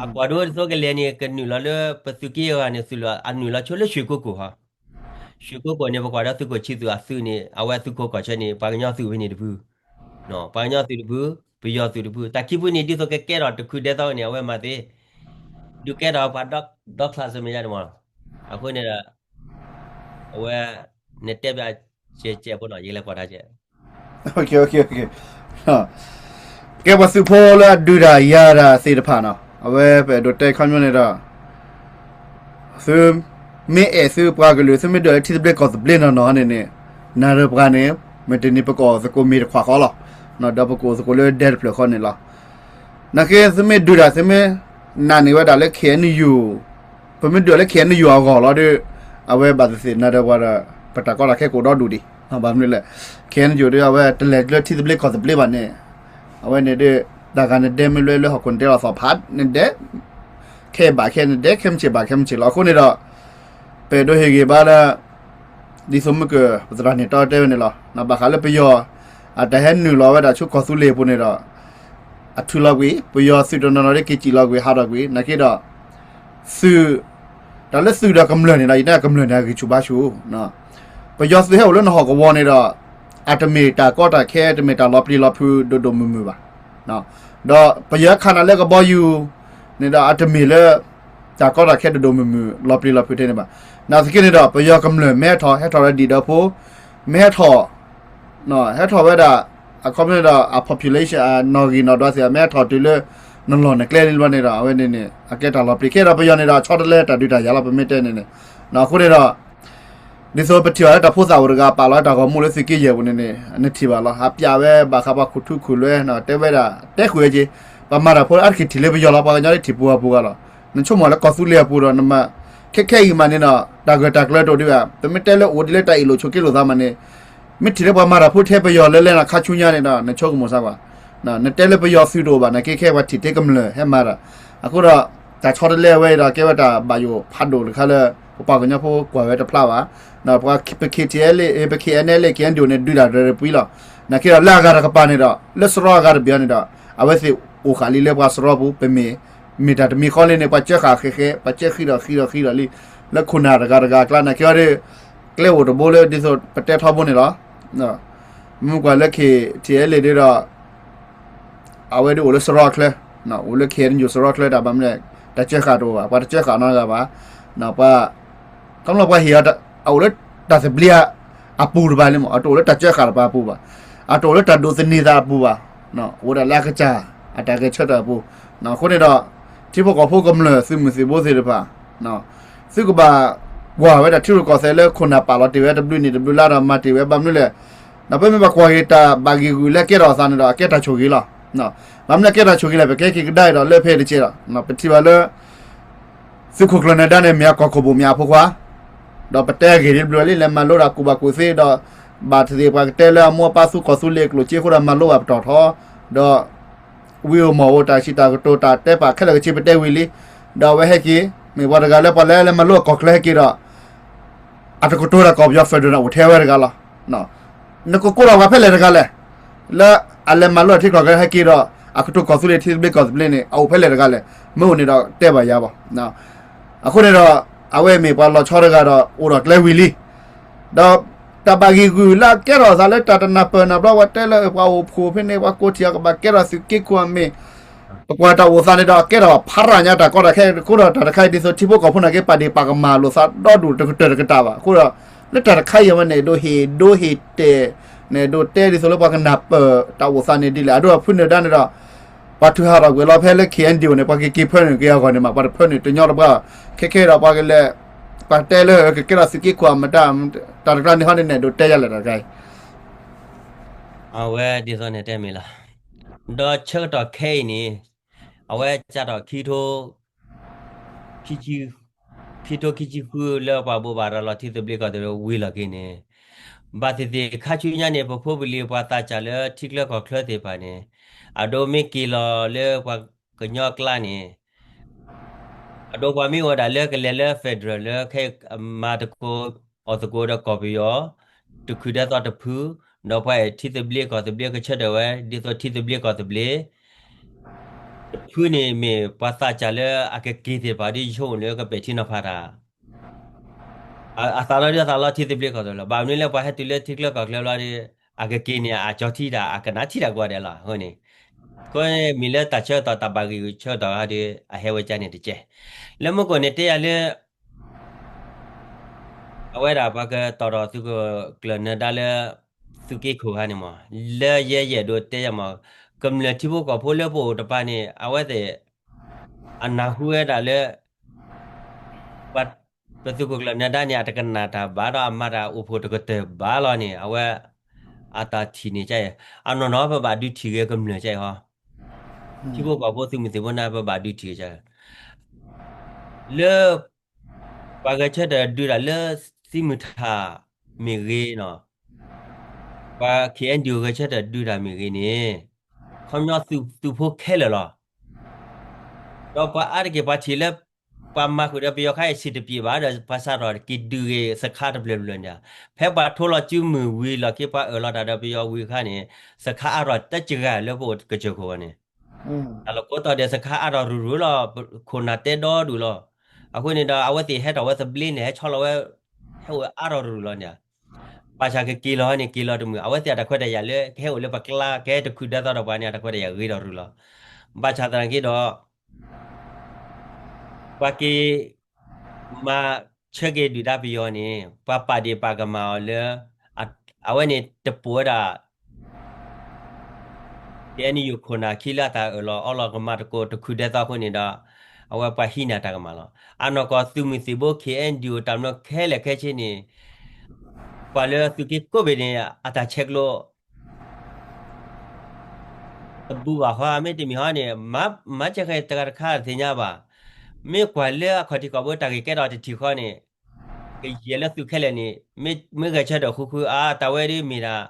အကွၢ်ဒိဒ်သိးကလဲၤန့ၣ် ကနုာ်လီၤလၢပသုးက့အဂၤန့ၣ် သုးလီၤ အနုာ်လီၤဆိလၢရွှေကုက္ကိုဟီ, ရွှေကုက္ကိုန့ၣ် ပကွၢ်ဒီးသုးခိၣ်ဆံသုးအသုးန့ၣ် အဝဲသုးခိၣ်ကီၢ်ဆၢန့ၣ် ပှၤကညီသုးဖဲန့ၣ်တဖု, ပှၤကညီသုးတဖု, ပယီၤသုးတဖု, တၢ်ခံဖုန့ၣ် ဒ်သိးကကဲထီၣ်တခုၣ်ဒဲသီန့ၣ် အဝဲမၤသ့, ဒုးကဲထီၣ်ပှၤဒီချၣ်စမ့ၢ်ယါန့ၣ်မး, အဃိန့ၣ်ဒီး အဝဲ နတဲပျးကဲကဲဖိနီၤ ယကလဲၤကွၢ်တၢ်ကဲ ကဲပှၤသုးဖိလၢအဒုးတၢ်ယၤတၢ်သ့ၣ်တဖၣ်နီၤ အဝဲပအဲၣ်ဒိးတဲခီပညီန့ၣ်ဒီး သုမ့ၢ်အဲၣ်သုပှၤကလုာ် သုမ့ၢ်ဒိးလၢထံသဘျ့ကီၢ်သဘျ့နီၢ်နီၢ်န့ၣ်န့ၣ် နၤဒီးပှၤန့ၣ် မ့ၢ်တနံၤပကအိၣ်သကိးမ့ၢ်တခွးဃီလီၤ. ဒီးပကအိၣ်သကိးလၢဒဲတဖျၢၣ်ဃီန့ၣ်လီၤ. နာ်က့သုမ့ၢ်ဒုးတၢ် သုမ့ၢ်နာ်န့ၢ်ဝဲဒၣ်လၢ ခ့ၣ်အဲၣ်ယူၣ် ပမ့ၢ်ဒုးလၢ ခ့ၣ်အဲၣ်ယူၣ် အဂီၢ်လီၤဒီး အဝဲဘၣ်သ့ၣ်သ့ၣ်နၤဒီးပှၤဒီး ပတၢ်ကီတၢ်ခဲကအိၣ်ဒီဒူၣ်ဒံး ဘၣ်မနုၤလဲၣ် ခ့ၣ်အဲၣ်ယူၣ်ဒီး အဝဲတလဲၤလၢထံသဘျ့ကီၢ်သဘျ့ဘၣ်န့ၣ် အဝဲန့ၣ်ဒီး တၢ်ဂၤနဒဲမ့ၢ်လွဲလၢဟီၣ်ခိၣ်နတဲလီၤသီၣ်ဖး နဒဲ ခဲအံၤဘၣ်ခဲအံၤ နဒဲ ခဲမုၢ်ဆ့ၣ်ဘၣ်ခဲမုၢ်ဆ့ၣ်လီၤ. အဃိန့ၣ်ဒီး ပအဲၣ်ဒိးဟ့ၣ်ဂံၢ်ဘါလၢ ဒ်သိးမုၢ်ကၢၢ် ပသရၣ်န့ၣ်တီတဲဝဲန့ၣ်လီၤ. ဘၣ်ဃးလၢပယီၤ အတၢ်ဟဲနုာ်လီၤဝဲဒၣ်ဆူကီၢ်သူလ့ၤအပူၤန့ၣ်ဒီး အထုးလီၤကွံာ် ပယီၤသုးတနီၤနီၤဒ်က့ၤစံၣ်လီၤကွံာ် ဟးထီၣ်ကွံာ် နာ်က့ဒီး သုး တၢ်လၢသုးဒီးကမျၢၢ်န့ၣ်ဒီး ယတဲကမျၢၢ်န့ၣ် အဂံၢ်ဆူၣ်ဘါဆူၣ် ပယီၤသုးဟဲအိၣ်လၢနဟီၣ်ကဝီၤန့ၣ်ဒီး အတမ့ၢ်တၢ်ကီတၢ်ခဲ တမ့ၢ်တၢ်လီၤပျံၤလီၤဖုးဒိၣ်ဒိၣ်မုၢ်မုၢ်ဘၣ်. ဒီးပယီၤခးနၤလၢကဘီယူၤန့ၣ်ဒီး အတမ့ၢ်လၢ တၢ်ကီတၢ်ခဲဒိၣ်ဒိၣ်မုၢ်မုၢ် လီၤပျံၤလီၤဖုးထဲန့ၣ်ဘၣ်. နာ်သက့န့ၣ်ဒီး ပယီၤကမျၢၢ်မ့ၢ်ဟဲထီၣ် ဟဲထီၣ်ဝဲဒံၣ်ဒီဖိ မ့ၢ်ဟဲထီၣ် ဟဲထီၣ်ဝဲဒၣ် အခီပညီဒီး အ population အနီၣ်ဂံၢ်နီၣ်ဒွးသ့ၣ် မ့ၢ်ဟဲထီၣ်တုၤလၢ နလီၢ်နကျဲန့ၣ်ဘျီန့ၣ်ဒီး အဝဲန့ၣ်န့ၣ် အကဲတၢ်လီၤပျံၤခဲဒီး ပယီၤန့ၣ်ဒီး ဆီတလဲတၢ်ဒုးတၢ်ယၤလီၤ ပမ့ၢ်တဲန့ၣ်န့ၣ်. အဃိန့ၣ်ဒီး ဒ်သိးပထံၣ်ဘၣ်လၢတၢ်ဖိသၣ်အိၣ်တဂၤပာ်လီၤတၢ်ဂီၤမူလၢသုးက့ယဲၢ်ပူၤန့ၣ်န့ၣ် နထံၣ်ဘၣ်လီၤ. ဟးပျးဝဲဘၣ်ဃးပှၤခိၣ်ထူခိၣ်လွဲ တဲဝဲဒၣ် တဲဃုာ်ဝဲက့ၤ ပှၤမၤတၢ်ဖိလၢအါတက့ၢ်ထံၣ်လၢပယီၤလီၤ. ပှၤကညီလၢထံၣ်ပူၤအပူၤဂၤလီၤ. နဆိကမိၣ်လၢကီၢ်သူလ့ၤအပူၤဒီး နမၤ ခဲခဲအံၤမးန့ၣ်ဒီး တၢ်ဂၢၢ်တၢ်ကျၢၤတအိၣ်ဒံးဘၣ်. ပမ့ၢ်တဲလၢအိၣ်ဒ်လၢတၢ်အ့ၣ်လိာ်ဆိးက့လိာ်သးမးန့ၣ် မ့ၢ်ထံၣ်လၢပှၤမၤတၢ်ဖိထဲပယီၤလၢလဲၣ်န့ၣ် ခါဆူညါန့ၣ်ဒီး နဆိကမိၣ်စၢ်ကွၢ် နတဲလၢပယီၤသုးတအိၣ်ဘၣ်န့ၣ် ခဲခဲပှၤထံၣ်ထဲကမျၢၢ်ဟဲမၤတၢ်. အဃိဒီး တၢ်ဆီတလဲဝဲဒီး ကဲဝဲတၢ်ဘၣ်ယိၣ်ဖးဒိၣ်တခါလၢ ပပှၤကညီဖိကွၢ်ဝဲတဖျါဘၣ်. ပ ပ KTLA ပ KNLA KNDO န့ၣ် ဒုးတၢ်ရဲၣ်တပှံၤလီၤ. နာ်က့ဒီးလၢအဂၤတကပၤန့ၣ်ဒီး လၢစရီအဂၤတဘ့ၣ်အံၤန့ၣ်ဒီး အဝဲသ့ၣ်အိၣ်ဃာ်လံလၢပှၤစရီပူၤ ပမ့ၢ် မ့ၢ်တၢ်တမံၤဃီလံန့ၣ် ပှၤကၢဃာ်ဃဲဃဲ ပှၤကၢဃံဒီးဃံဒီးဃံဒီးလံ လၢခိၣ်နၢ်တဂၤတဂၤအကျါ နာ်က့အီၤဒီး ကျဲအိၣ်တဘိလၢဒ်သိးပတဲထီဘိန့ၣ်လီၤ. မ့ၢ်ကွၢ်လၢ KTLA ဒ်ဒီး အဝဲဒ်အိၣ်လၢစရီချၢ, အိၣ်လၢ KNU စရီချၢတၢ်ဘၣ်မနုၤလဲၣ် တၢ်ကၢဃာ်တအိၣ်ဘၣ်, ပှၤတကၢဃာ်နီတဂၤဘၣ်. ပှၤ ခီဖျိပှၤဟ့ၣ်အီၤ အအိၣ်လၢတၢ်သဘျ့အပူၤတဘၣ်လံမး, အတအိၣ်လၢတၢ်ကၢဃာ်တပၤအပူၤဘၣ်, အတအိၣ်လၢတၢ်ဒိးသန့ၤသးအပူၤဘၣ်, အိၣ်ဒၣ်လၢအကစၢ် အတၢ်ဂဲၤဆၢထၢၣ်အပူၤ. အဃိန့ၣ်ဒီး ထံဖိကီၢ်ဖိကမျၢၢ်သုးမုၢ်သံၣ်ဘိသ့ၣ်တဖၣ် သုကဘၣ်ကွၢ်ဝဲဒၣ်ထံရူၢ်ကီၢ်သဲးလၢခိၣ်နၢ်ပာ်လီၤတ့ၢ်ဝဲတဘျုးနံၣ်တဘျုးလါဒီးမၤတ့ၢ်ဝဲဘၣ်မနုၤလဲၣ်. ဒီးပမ့ၢ်ဘၣ်ကွၢ်က့ၤတၢ်ဘၣ်ဂံာ်ဂူာ်လၢအကဲထီၣ်အသးန့ၣ်ဒီး အကဲတၢ်ဆိၣ်ဂ့ၤလီၤ. ဘၣ်မနုၤအကဲတၢ်ဆိၣ်ဂ့ၤလဲၣ် ပကဲက့ၤကဒါအံၤဒီးလၢဖဲအံၤတက့ၢ်ဒီး ပထံၣ်ဘၣ်လၢ သုးခိၣ်ကျၢၢ်နၢၤဒါန့ၣ် မ့ၢ်အကီၢ်ခိၣ်ဘိၣ်မ့ၢ်အဖိခွါ, ဒီးပတဲအဂ့ၢ်ဒ်တဘျီလံ လဲၤမၤလိတၢ်ကူၣ်ဘၣ်ကူၣ်သ့ဒီး ဘၣ်သ့ၣ်သ့ၣ်ပှၤကတဲလၢအမိၢ်အပၢ်သူကီၢ်သူလ့ၤအကျိၣ်စ့အဃိဒီးမၤလိဘၣ်ပတီၢ်ထီ, ဒီး ဝံဧိၤမီၢ်ဧိၤ တၢ်စံးတၢ်ကတိၤတၢ်တဲပာ်ခဲလၢာ်ခဲဆ့ ပတဲဝံၤလံ, ဒီးအဝဲဟဲက့ၤ မ့ၢ်ပှၤတဂၤလၢပှၤလဲၤလဲၤမၤလိအကီၢ်ချၢဟဲက့ၤဒီး အတကတိၤတၢ်ကီၢ်ပယီၤ federal န့ၣ် အိၣ်ထဲဝဲတဂၤလီၤ. နကကိးထီၣ်ပှၤဖဲလဲၣ်တဂၤလဲၣ်, လၢအလဲၤမၤလိအထံကီၢ်ချၢဟဲက့ၤဒီး အကတိၤကီၢ်သူလ့ၤထံသဘျ့ကီၢ်သဘျ့န့ၣ် အအိၣ်ဖဲလဲၣ်တဂၤလဲၣ်, မ့ၢ်အိၣ်န့ၣ်ဒီးတဲဘၣ်ယၤဘၣ်. အဃိန့ၣ်ဒီး အဝဲမ့ၢ်ပှၤလီၤဆီတဂၤဒီး အိၣ်ဒီးကျဲဝံၤလံ ဒီးတၢ်ဘၣ်ဂံာ်ဂူာ်လၢအကဲထီၣ်အသးလၢတၢ်တနၢ်ပၢၢ်နၢ်ဘျီ ပှၤတဲလၢပှၤအိၣ်ဖှိၣ်ဖဲန့ၣ် ပှၤကိးထံၣ်အီၤကဘၣ်ကဲထီၣ်သုးက့ခိၣ်အမ့ၢ် ပကွၢ်တၢ်အိၣ်သးန့ၣ်ဒီး အကဲထီၣ်ဖးရၣ်ညါတၢ်ကီတၢ်ခဲအဃိဒီး တၢ်တခါအံၤဒ်သိးထံဖိကီၢ်ဖိနာ်က့ ပာ်ဒ့ၣ်ပာ်ကမၣ်လိာ်သးဒီဒူၣ်တကတၢၢ်တကတၢၢ်ဘၣ်အဃိဒီး လၢတၢ်တခါအံၤအဝဲန့ၣ် ဒိးဟ့ၣ်ဒိးဟ့ၣ်တဲာ်န့ၣ် ဒိးတဲဒ်သိးလၢပှၤကနၢ်ပၢၢ်တၢ်အိၣ်သးန့ၣ်ဒ်လဲၣ် အဒိ ဖုနၢၤဒါန့ၣ်ဒီး ပှၤထုးဟးထီၣ်ကွံာ်လီၤဖဲလၢ KNDO န့ၣ် ပှၤကက့ၤဖၢနုာ်က့ၤအဂီၢ်န့ၣ်မး ပှၤတဖၢနုာ်တညီတဘၣ် ခဲခဲဒီးပှၤကလဲၤ ပှၤတဲလၢကကဲထီၣ်သုးက့ခိၣ်အမတၤ တၢ်တကျါန့ၣ်ဟီန့ၣ်န့ၣ် ဒိးတဲယၤလဲၣ်တၢ်တခါအံၤ အဝဲဒ်သိးန့ၣ်တဲမ့ၢ်လီၤ. ဒီးဆၢကတီၢ်ခဲအံၤန့ၣ် အဝဲစးထီၣ်ခံထိ ခံ ခံထိခံဆံဃုလၢပှၤဘိးဘၣ်ရၤလီၤထံသဘျ့ကီၢ်သဘျ့ဝံၤလီၢ်ခံန့ၣ် ဘၣ်သ့ၣ်သ့ၣ်ခါဆူညါန့ၣ် ပဖိပလံၤပှၤသးစၢ်လၢထံချၢကီၢ်ချၢသ့ၣ်တဖၣ်န့ၣ် အဒိမ့ၢ်က့ၤလီၤလၢပှၤကညီအကျါန့ၣ် အဒိပှၤမ့ၢ်အိၣ်ဝဲဒၣ်လၢကလဲၤလၢ federal လၢခဲအံၤမၤသကိး အီၣ်သကိးဒီးကီၢ်ပယီၤ တခုၣ်ဒဲးသီတဖု ဒီးပှၤအဲၣ်ထံသဘျ့ကီၢ်သဘျ့ကဆၢထၢၣ်ဝဲ ဒ်သိးထံသဘျ့ကီၢ်သဘျ့ တဖုန့ၣ် မ့ၢ်ပှၤသးစၢ်လၢအကက့ၤသ့ၣ်တဖၣ်ဒီးယဆိကမိၣ်လၢကပဲာ်ထံနီၤဖးတၢ် အသးလီၤဒ်အသးလီၤထံသဘျ့ကီၢ်သဘျ့လီၤ. ဘၣ်မနုၤလၢပှၤဟဲတုၤလၢထံချၢကီၢ်ချၢဘျီဒီး အကက့ၤန့ၣ် အကၠီထံတၢ် အကနၣ်ထံတၢ်ကိးဂၤဒဲးလီၤ. အဃိန့ၣ် အဃိန့ၣ်မ့ၢ်လၢတၢ်ဆၢကတီၢ်တၢ်ဘၣ်ဂံာ်ဂူာ်ဆၢကတီၢ်ဒီး အဟဲဝဲကါန့ၣ်တကဲ လၢမူခိၣ်န့ၣ်တဲယၤလၢ အဝဲဒၣ်ပှၤကတီၤထီၣ်သုးခိၣ်ကျၢၢ်နၢၤဒါလၢ သုးက့ခိၣ်ခါန့ၣ်မး လၢယဲယအဲၣ်ဒိးတဲယၤမး ကမျၢၢ်ထံဖိကီၢ်ဖိလၢပအိၣ်တပၤန့ၣ် အဝဲသ့ၣ် အနၢ်ဟူဝဲဒၣ်လၢ ပသုးခိၣ်ကျၢၢ်နၢၤဒါန့ၣ် အတကနၣ်တၢ်ဘၣ်ဒီးအမၤတၢ်အိၣ်ဖှိၣ်တကတၢၢ်ဘၣ်လီၤန့ၣ် အဝဲ အတၢ်ထံၣ်န့ၣ်ကဲ အနီၢ်နီၢ်ပဘၣ်ဒုးထံၣ်ဂ့ၤကမျၢၢ်ကဲအံၤဟီ ထံဖိကီၢ်ဖိသုးမုၢ်သံၣ်ဘိန့ၣ် ပဘၣ်ဒုးထံၣ်ဂ့ၤကဲ လၢ ပှၤဂဲၤဆၢထၢၣ်ဒုးတၢ်လၢသံမုၢ်ထၣ်မ့ၢ်ဂ့ၤနီၤ ပှၤ KNDO ဂဲၤဆၢထၢၣ်ဒုးတၢ်မ့ၢ်ဂ့ၤန့ၣ် ခီပညီသုးဖိခဲလၢာ်လီၤ. ဒီးပှၤအါတက့ၢ်ပှၤထံၣ်လၢ ပှၤမၤဃုာ်ဒီးပယီၤခါအံၤဆံးတပျ့ၤဘၣ်ဒီး ပှၤစးထီၣ်က့ၤဒုးဂ့ၤစခါတဖျၢၣ်ဖျၢၣ်န့ၣ် ဖဲပှၤထိလီၤစုမုၢ်ဝံၤလီၢ်ခံပှၤအၢၣ်လီၤတၢ်ဒီးပယီၤဝံၤအခါန့ၣ် စခါအါထီၣ်တစှၤလၢပအိၣ်ကစၢၢ်ခိၣ်ဝဲန့ၣ် တၢ်လီၢ်ကိးတီၤဒဲးစခါအါထီၣ်ရုၢ်ရုၢ်လီၤ. ခိၣ်နၢ်တဲဒီဒူၣ်လီၤ. အဃိန့ၣ်ဒီး အဝဲသ့ၣ်ဟဲထီၣ်ဝဲသဘျ့န့ၣ် ဟဲဆီလီၤဝဲ ဟဲအိၣ်အါထီၣ်ရုၢ်လီၤန့ၣ် ဘၣ်ဆၣ်ကက့ၤလီၤန့ၣ် က့ၤလီၤတမုာ် အဝဲသ့ၣ်အတၢ်ခွဲးတၢ်ယာ်လၢ ကဟဲအိၣ်လၢပကျါ ကဟဲတခုၣ်ဒဲးသီဒီးပှၤန့ၣ် အတၢ်ခွဲးတၢ်ယာ်ဂ့ၤထီၣ်ရုၢ်လီၤ. ဘၣ်ဆၣ်သနာ်က့ဒီး ပှၤက့ၤ မၤဆၢက့ၤဒုၣ်ဒါပယီၤန့ၣ် ပှၤပာ်ဒ့ၣ်ပာ်ကမၣ်အီၤလၢ အဝဲန့ၣ်တပိာ်ဝဲဒၣ် KNU ခိၣ်နၢ်ခံလၢအတၢ်အၢၣ်လီၤအီလီၤကမၣ်တကိးတခုၣ်ဒဲးသီအဃိန့ၣ်ဒီး အဝဲပှၤဟံးန့ၢ်တၢ်ကမၣ်လီၤ. အနီၢ်ကီၢ်သုးမုၢ်သံၣ်ဘိ KNDO တၢ်မနုၤခဲလၢာ်ခဲဆ့န့ၣ် ပှၤလၢသုးက့ကိးဘ့ၣ်န့ၣ် အတၢ်ဆဲးကျိး တဘူးဘၣ်ဟီ မ့တမ့ၢ်ဟီန့ၣ် မၤစၢၤဃဲတဂၤတခါတသ့ၣ်ညါဘၣ်. မ့ၢ်ကွၢ်လၢအခီၣ်ထံးခီၣ်ဘိတၢ်ဂ့ၢ်ကဲထီၣ်တထံၣ်ဃီန့ၣ် ကယဲၢ်လၢသုးခဲလၢာ်န့ၣ် မ့ၢ်ဂဲၤဆၢထၢၣ်ဃုဃုအါ တၢ်ဝဲဒ်မ့ၢ်ဒၣ်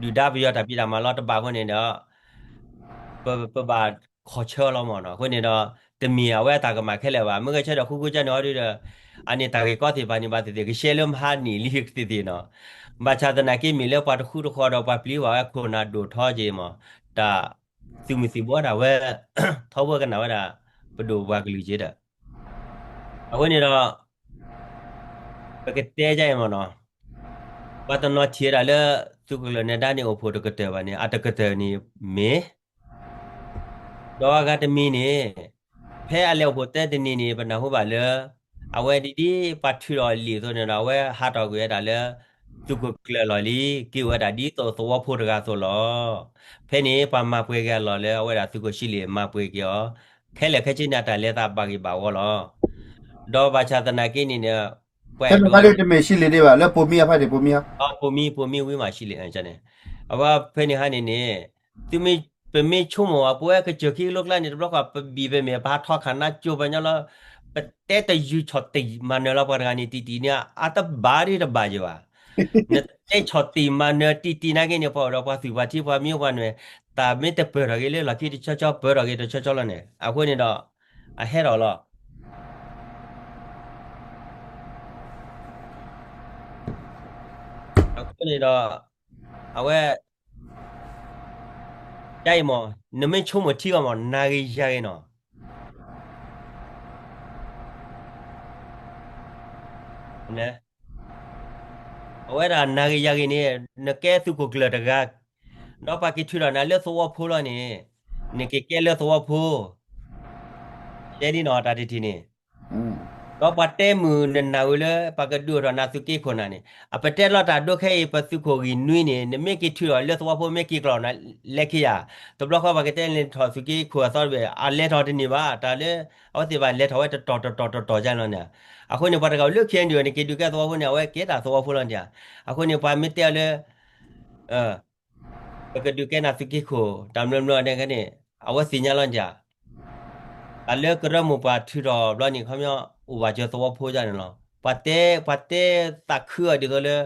ဒုၣ်ဒါပယီၤတၢ်ဖံးတၢ်မၤလီၤတဘၣ်အဃိန့ၣ်ဒီး ပ ပဘၣ်ခီၣ်ဆၢလီၤမ့ၢ်နီၤ. အဃိန့ၣ်ဒီး တမ့ၢ်အဝဲအတၢ်ကမၣ်ခဲလၢာ်ဘၣ်. မ့ၢ်ဂဲၤဆၢထၢၣ်ဃုဃုကန့ၣ်အီၤဒုဒီး အန့ၣ်တၢ်ဂ့ၢ်ကီသ့ၣ်တဖၣ်န့ၣ် ဘၣ်သ့ၣ်သ့ၣ် ကရှဲလၢမဟါနံၣ်လံသ့ၣ်သ့ၣ်နီၤ. ဘၣ်ဆၣ်သနာ်က့မ့ၢ်လၢပှၤတဃူတဃီဒီးပှၤပျံၤဘၣ်ဝဲခိၣ်နၢ်ဒိၣ်ထီက့ၤမ့ၢ် တၢ်သုးမုၢ်သံၣ်ဘိဒၣ်ဝဲ ထီဘိကနၣ်ဝဲဒၣ် ပဒိၣ်ပှၤကလုာ်က့ၤဒီး အဃိန့ၣ်ဒီး ပကတဲဒ်အံၤမ့ၢ်နီၤ, ပှၤတနီၤထံၣ်ဝဲဒၣ်လၢ သုးခိၣ်ကျၢၢ်နၢၤဒါန့ၣ်အိၣ်ဖှိၣ်တကတၢၢ်ဘၣ်န့ၣ် အတကတၢၢ်န့ၣ်မ့ၢ် ဒီးအဂၤတမံၤန့ၣ် ဖဲအလဲၤအိၣ်ဖှိၣ်သၢတနံၤန့ၣ် ပနၢ်ဟူဘၣ်လၢ အဝဲဒ်ဒ်ပှၤထုးထီၣ်လံာ်အသိးန့ၣ်ဒီး အဝဲဟးထီၣ်ကွံာ်ဝဲဒၣ်လၢ သုးခိၣ်ကျၢၢ်လီၢ်လံ, က့ၤအိၣ်ဝဲဒၣ်ဒ်သိးသဝီဖိတဂၤအသိးလီၤ. ဖဲန့ၣ်ပှၤမၤပှဲၤက့ၤအလီၢ်လၢအဝဲဒၣ်သုးခိၣ်ဆံလ့ၣ်မၤပှဲၤက့ၤအီၤ, ခဲလၢာ်ခဲဆ့န့ၣ်အတၢ်လဲၤသးဘၣ်ဂ့ၤဘၣ်ဝီလီၤ. ဒီးဘၣ်ဆၣ်သနာ်က့န့ၣ်န့ၣ် ပှၤအဲၣ်ဒိး တမ့ၢ်ဆံလ့ၣ်ဒံးဘၣ် လၢပိာ်မံအဖါန့ၣ် ပိာ်မံ ပိာ်မံဝံၤမးဆံလ့ၣ်န့ၣ်, အဝဲဖဲန့ၣ်ဟါန့ၣ်န့ၣ် သုမ့ၢ် ပမ့ၢ်ဆိကမိၣ်ဘၣ် ပဝဲကစၢၢ်ခံကလိကျါန့ၣ် တဘျီဃီပဘံၣ်ပမဲာ် ပဟးထီၣ်ခးနါကၠိပညီလီၤ, ပတဲတယုၢ်ဆီၣ်တံၢ်မၤနၢၤလီၤပှၤတဂၤန့ၣ် တံၢ်တံၢ်န့ၣ် အတဘၣ်ဒ်တဘၣ်ယံၤဘၣ်. နတဲဆီၣ်တံၢ်မၤနၢၤတံၢ်တံၢ်နာ်က့န့ၣ် ပှၤအိၣ်ဒီးပှၤသူၣ်ပှၤထံပှၤမံပှၤနွဲၣ်, တၢ်မ့ၢ်တပၢၢ်ထီၣ်က့ၤလၢလီၢ်ခံတဆီဆီ ပၢၢ်ထီၣ်က့ၤတဆီဆီလီၤန့ၣ် အဃိန့ၣ်ဒီး အဟဲထီၣ်လီၤ. အဃိန့ၣ်ဒီး အဝဲ ဒ်အံၤမး နမ့ၢ်ဆိကမိၣ်ထံအီၤမး နၤဂ့ၤယၤဂ့ၤနီၤ, အဝဲဒၣ်နၤဂ့ၤယၤဂ့ၤန့ၣ် နကဲသုးခိၣ်ကျၢၢ်တဂၤ, ဒီးပှၤက့ၤထုးထီၣ်နၤလၢသဝီဖိလီၤန့ၣ် နက့ၤကဲလၢသဝီဖိ တဲဒ်နီၤတၢ်တထံၣ်န့ၣ်, ဒီးပှၤတဲမုာ်နနၢ်ဝဲလၢ ပှၤကဒုးအိၣ်ထီၣ်နၤသုးက့ခိၣ်နၢ်န့ၣ် အပတဲလီၤတၢ်ဒိခဲအံၤ ပသုးခိၣ်ဂံၢ်နွံန့ၣ် နမ့ၢ်က့ၤထုးထီၣ်လၢသဝီဖိ မ့ၢ်က့ၤကျီၢ်နၤလဲၤခံယၤ, တဘျီဃီပှၤကတဲလဲၤထီၣ်သုးက့ခိၣ်အသီတဘ့ၣ် အလဲၤထီၣ်တန့ၢ်ဘၣ် တၢ်လၢ အဝဲသ့ၣ်ဘၣ်လဲၤထီၣ်ဝဲတတီၤတတီၤတတီၤကန့ၣ်လီၤန့ၣ်, အဃိန့ၣ် ပှၤတဂၤအိၣ်လၢ KNU န့ၣ် က့ၤဒုးကဲသဝီဖိန့ၣ် အဝဲကဲတၢ်သဝီဖိလီၤန့ၣ်, အဃိန့ၣ် ပှၤမ့ၢ်တဲအီၤလၢ ပကဒုးကဲနၤသုးက့ခိၣ် တၢ်မျၢမျၢန့ၣ်န့ၣ် အဝဲသ့ၣ်ညါလီၤန့ၣ်, တၢ်လၢကရၢမိၢ်ပှၢ်ထုးထီၣ်ဘျီန့ၣ် ခီပညီ အိၣ်ဘၣ်စၢၤသဝီဖိဒ်န့ၣ်လီၤ. ပှၤတဲ ပှၤတဲသးခုအီၤဒ်သိးလၢ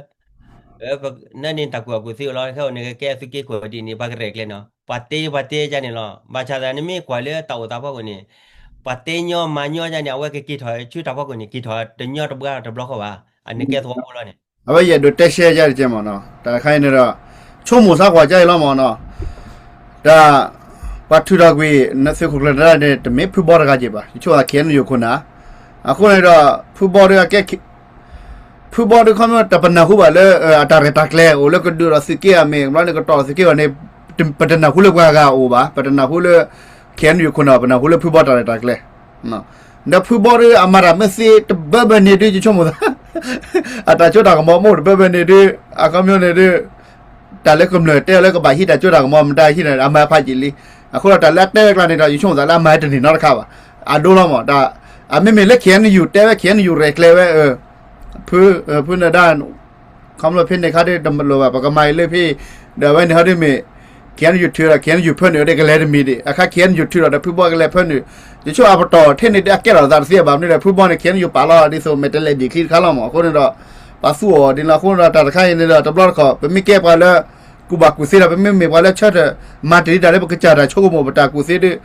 နန့ၣ်တၢ်ကူၣ်ဘၣ်ကူၣ်သ့အိၣ်လီၤ ခဲအံၤန့ၣ် ကကဲသုးက့ခိၣ်ဒ်န့ၣ် ပှၤကရဲၣ်ကျဲၤနီၤ ပှၤတဲပှၤတဲဒ်န့ၣ်လီၤ. ဘၣ်ဆၣ်သနာ်က့ နမ့ၢ်ကွၢ်လၢတၢ်အိၣ်သးဖီခိၣ်န့ၣ် ပှၤတဲညီမၤညီဒ်န့ၣ် အဝဲကက့ၤထီၣ်ဆူတၢ်ဖီခိၣ်န့ၣ် က့ၤထီၣ်တညီတဘှါတဘျီဃီဘၣ် အန့ၣ်ကဲသဝီဖိလီၤန့ၣ် အဝဲယအဲၣ်ဒိးတဲရှဲဒ်အံၤမ့ၢ်နီၤ, တၢ်တခါအံၤန့ၣ်ဒီး ဆိကမိၣ်ဆါကွၢ်ဒ်အံၤလီၤမ့ၢ်နီၤ, တၢ် ပှၤထုးထီၣ်ကွံာ် သုးခိၣ်ကျၢၢ်နၢၤဒါန့ၣ် တမ့ၢ်ဖုဘီတဂၤက့ၤဘၣ် ယဆိကမိၣ် KNU ခိၣ်နၢ်, အဃိန့ၣ်ဒီး ဖုဘီဒ် ဖုဘီဒ်ခီဖျိတၢ်ပနၢ်ဟူဘၣ်လၢ အတၢ်ရဲၣ်တၢ်ကျဲၤအိၣ်လၢကဒုးဒီးသုးက့အမ့ၢ် ဘျီန့ၣ်ကတီၢ်သုးက့အီၤန့ၣ် ပတနၢ်ဟူလၢပှၤဂၤအအိၣ်ဘၣ် ပတနၢ်ဟူလၢ KNU ခိၣ်နၢ် ပနၢ်ဟူလၢဖုဘီတၢ်ရဲၣ်တၢ်ကျဲၤ ဒီးဖုဘီဒ်အမၤတၢ်မ့ၢ်သ့တဘၢဘၢန့ၣ်ဒ် ယဆိကမိၣ်သး အတၢ်စိတၢ်ကမီၤမ့ၢ်တဘၢဘၢန့ၣ်ဒ် အခီပညီန့ၣ်ဒ် တၢ်လၢကမျၢၢ်တဲအီၤလၢကဘၣ်ဟံးတၢ်စိတၢ်ကမီၤ မတၤဟံးန့ၣ် အမၤဖးယံာ်လံ. အဃိဒီးတၢ်လၢအတဲဝဲကျါန့ၣ်ဒီး ယဆိကမိၣ်သးလၢအမၤတန့ၢ်နီတခါဘၣ်. အဒိလီၤမး အမ့မ့ၢ်လၢ KNU တဲဝဲ KNU ရဲၣ်ကျဲၤဝဲ ဖု ဖုနၢၤဒါ ခီဖျိဖဲန့ၣ်ခါဒ်တလိၣ်ဘၣ် ပကမၤအံၤလၢဖဲ ဒီးအဝဲန့ၣ်ဟီဒ်မ့ၢ် KNU ထုးဒီး KNU ဖၢနုာ်ဒ်ကလဲၤတမံၤဒံး အခါ KNU ထုးဒီးဒီးဖုဘီကလဲၤဖၢနုာ် ယဆိအပတီၢ်ထဲန့ၣ်ဒ်အကဲထီၣ်သးတသ့ဘၣ်မနုၤလဲၣ် ဖုဘီန့ၣ် KNU ပာ်လီၤဒ်သိးမဲာ်တဲးလဲးဘ့ၣ်ချံတခါလီၤမး အဃိန့ၣ်ဒီး ပှၤသူအီၤဒ်န့ၣ်လီၤ အဃိန့ၣ်ဒီးတၢ်တခါအံၤန့ၣ်ဒီး တဘျီတခီၣ် ပမ့ၢ်ကဲပှၤလၢ ကူၣ်ဘၣ်ကူၣ်သ့ဒီး ပမ့မ့ၢ်ပှၤလၢဆၢထၢၣ် မၤတ့ၢ်ဒ်တၢ်လၢပကစၢ်တၢ်ဆိကမိၣ်ပတၢ်ကူၣ်သ့ဒ်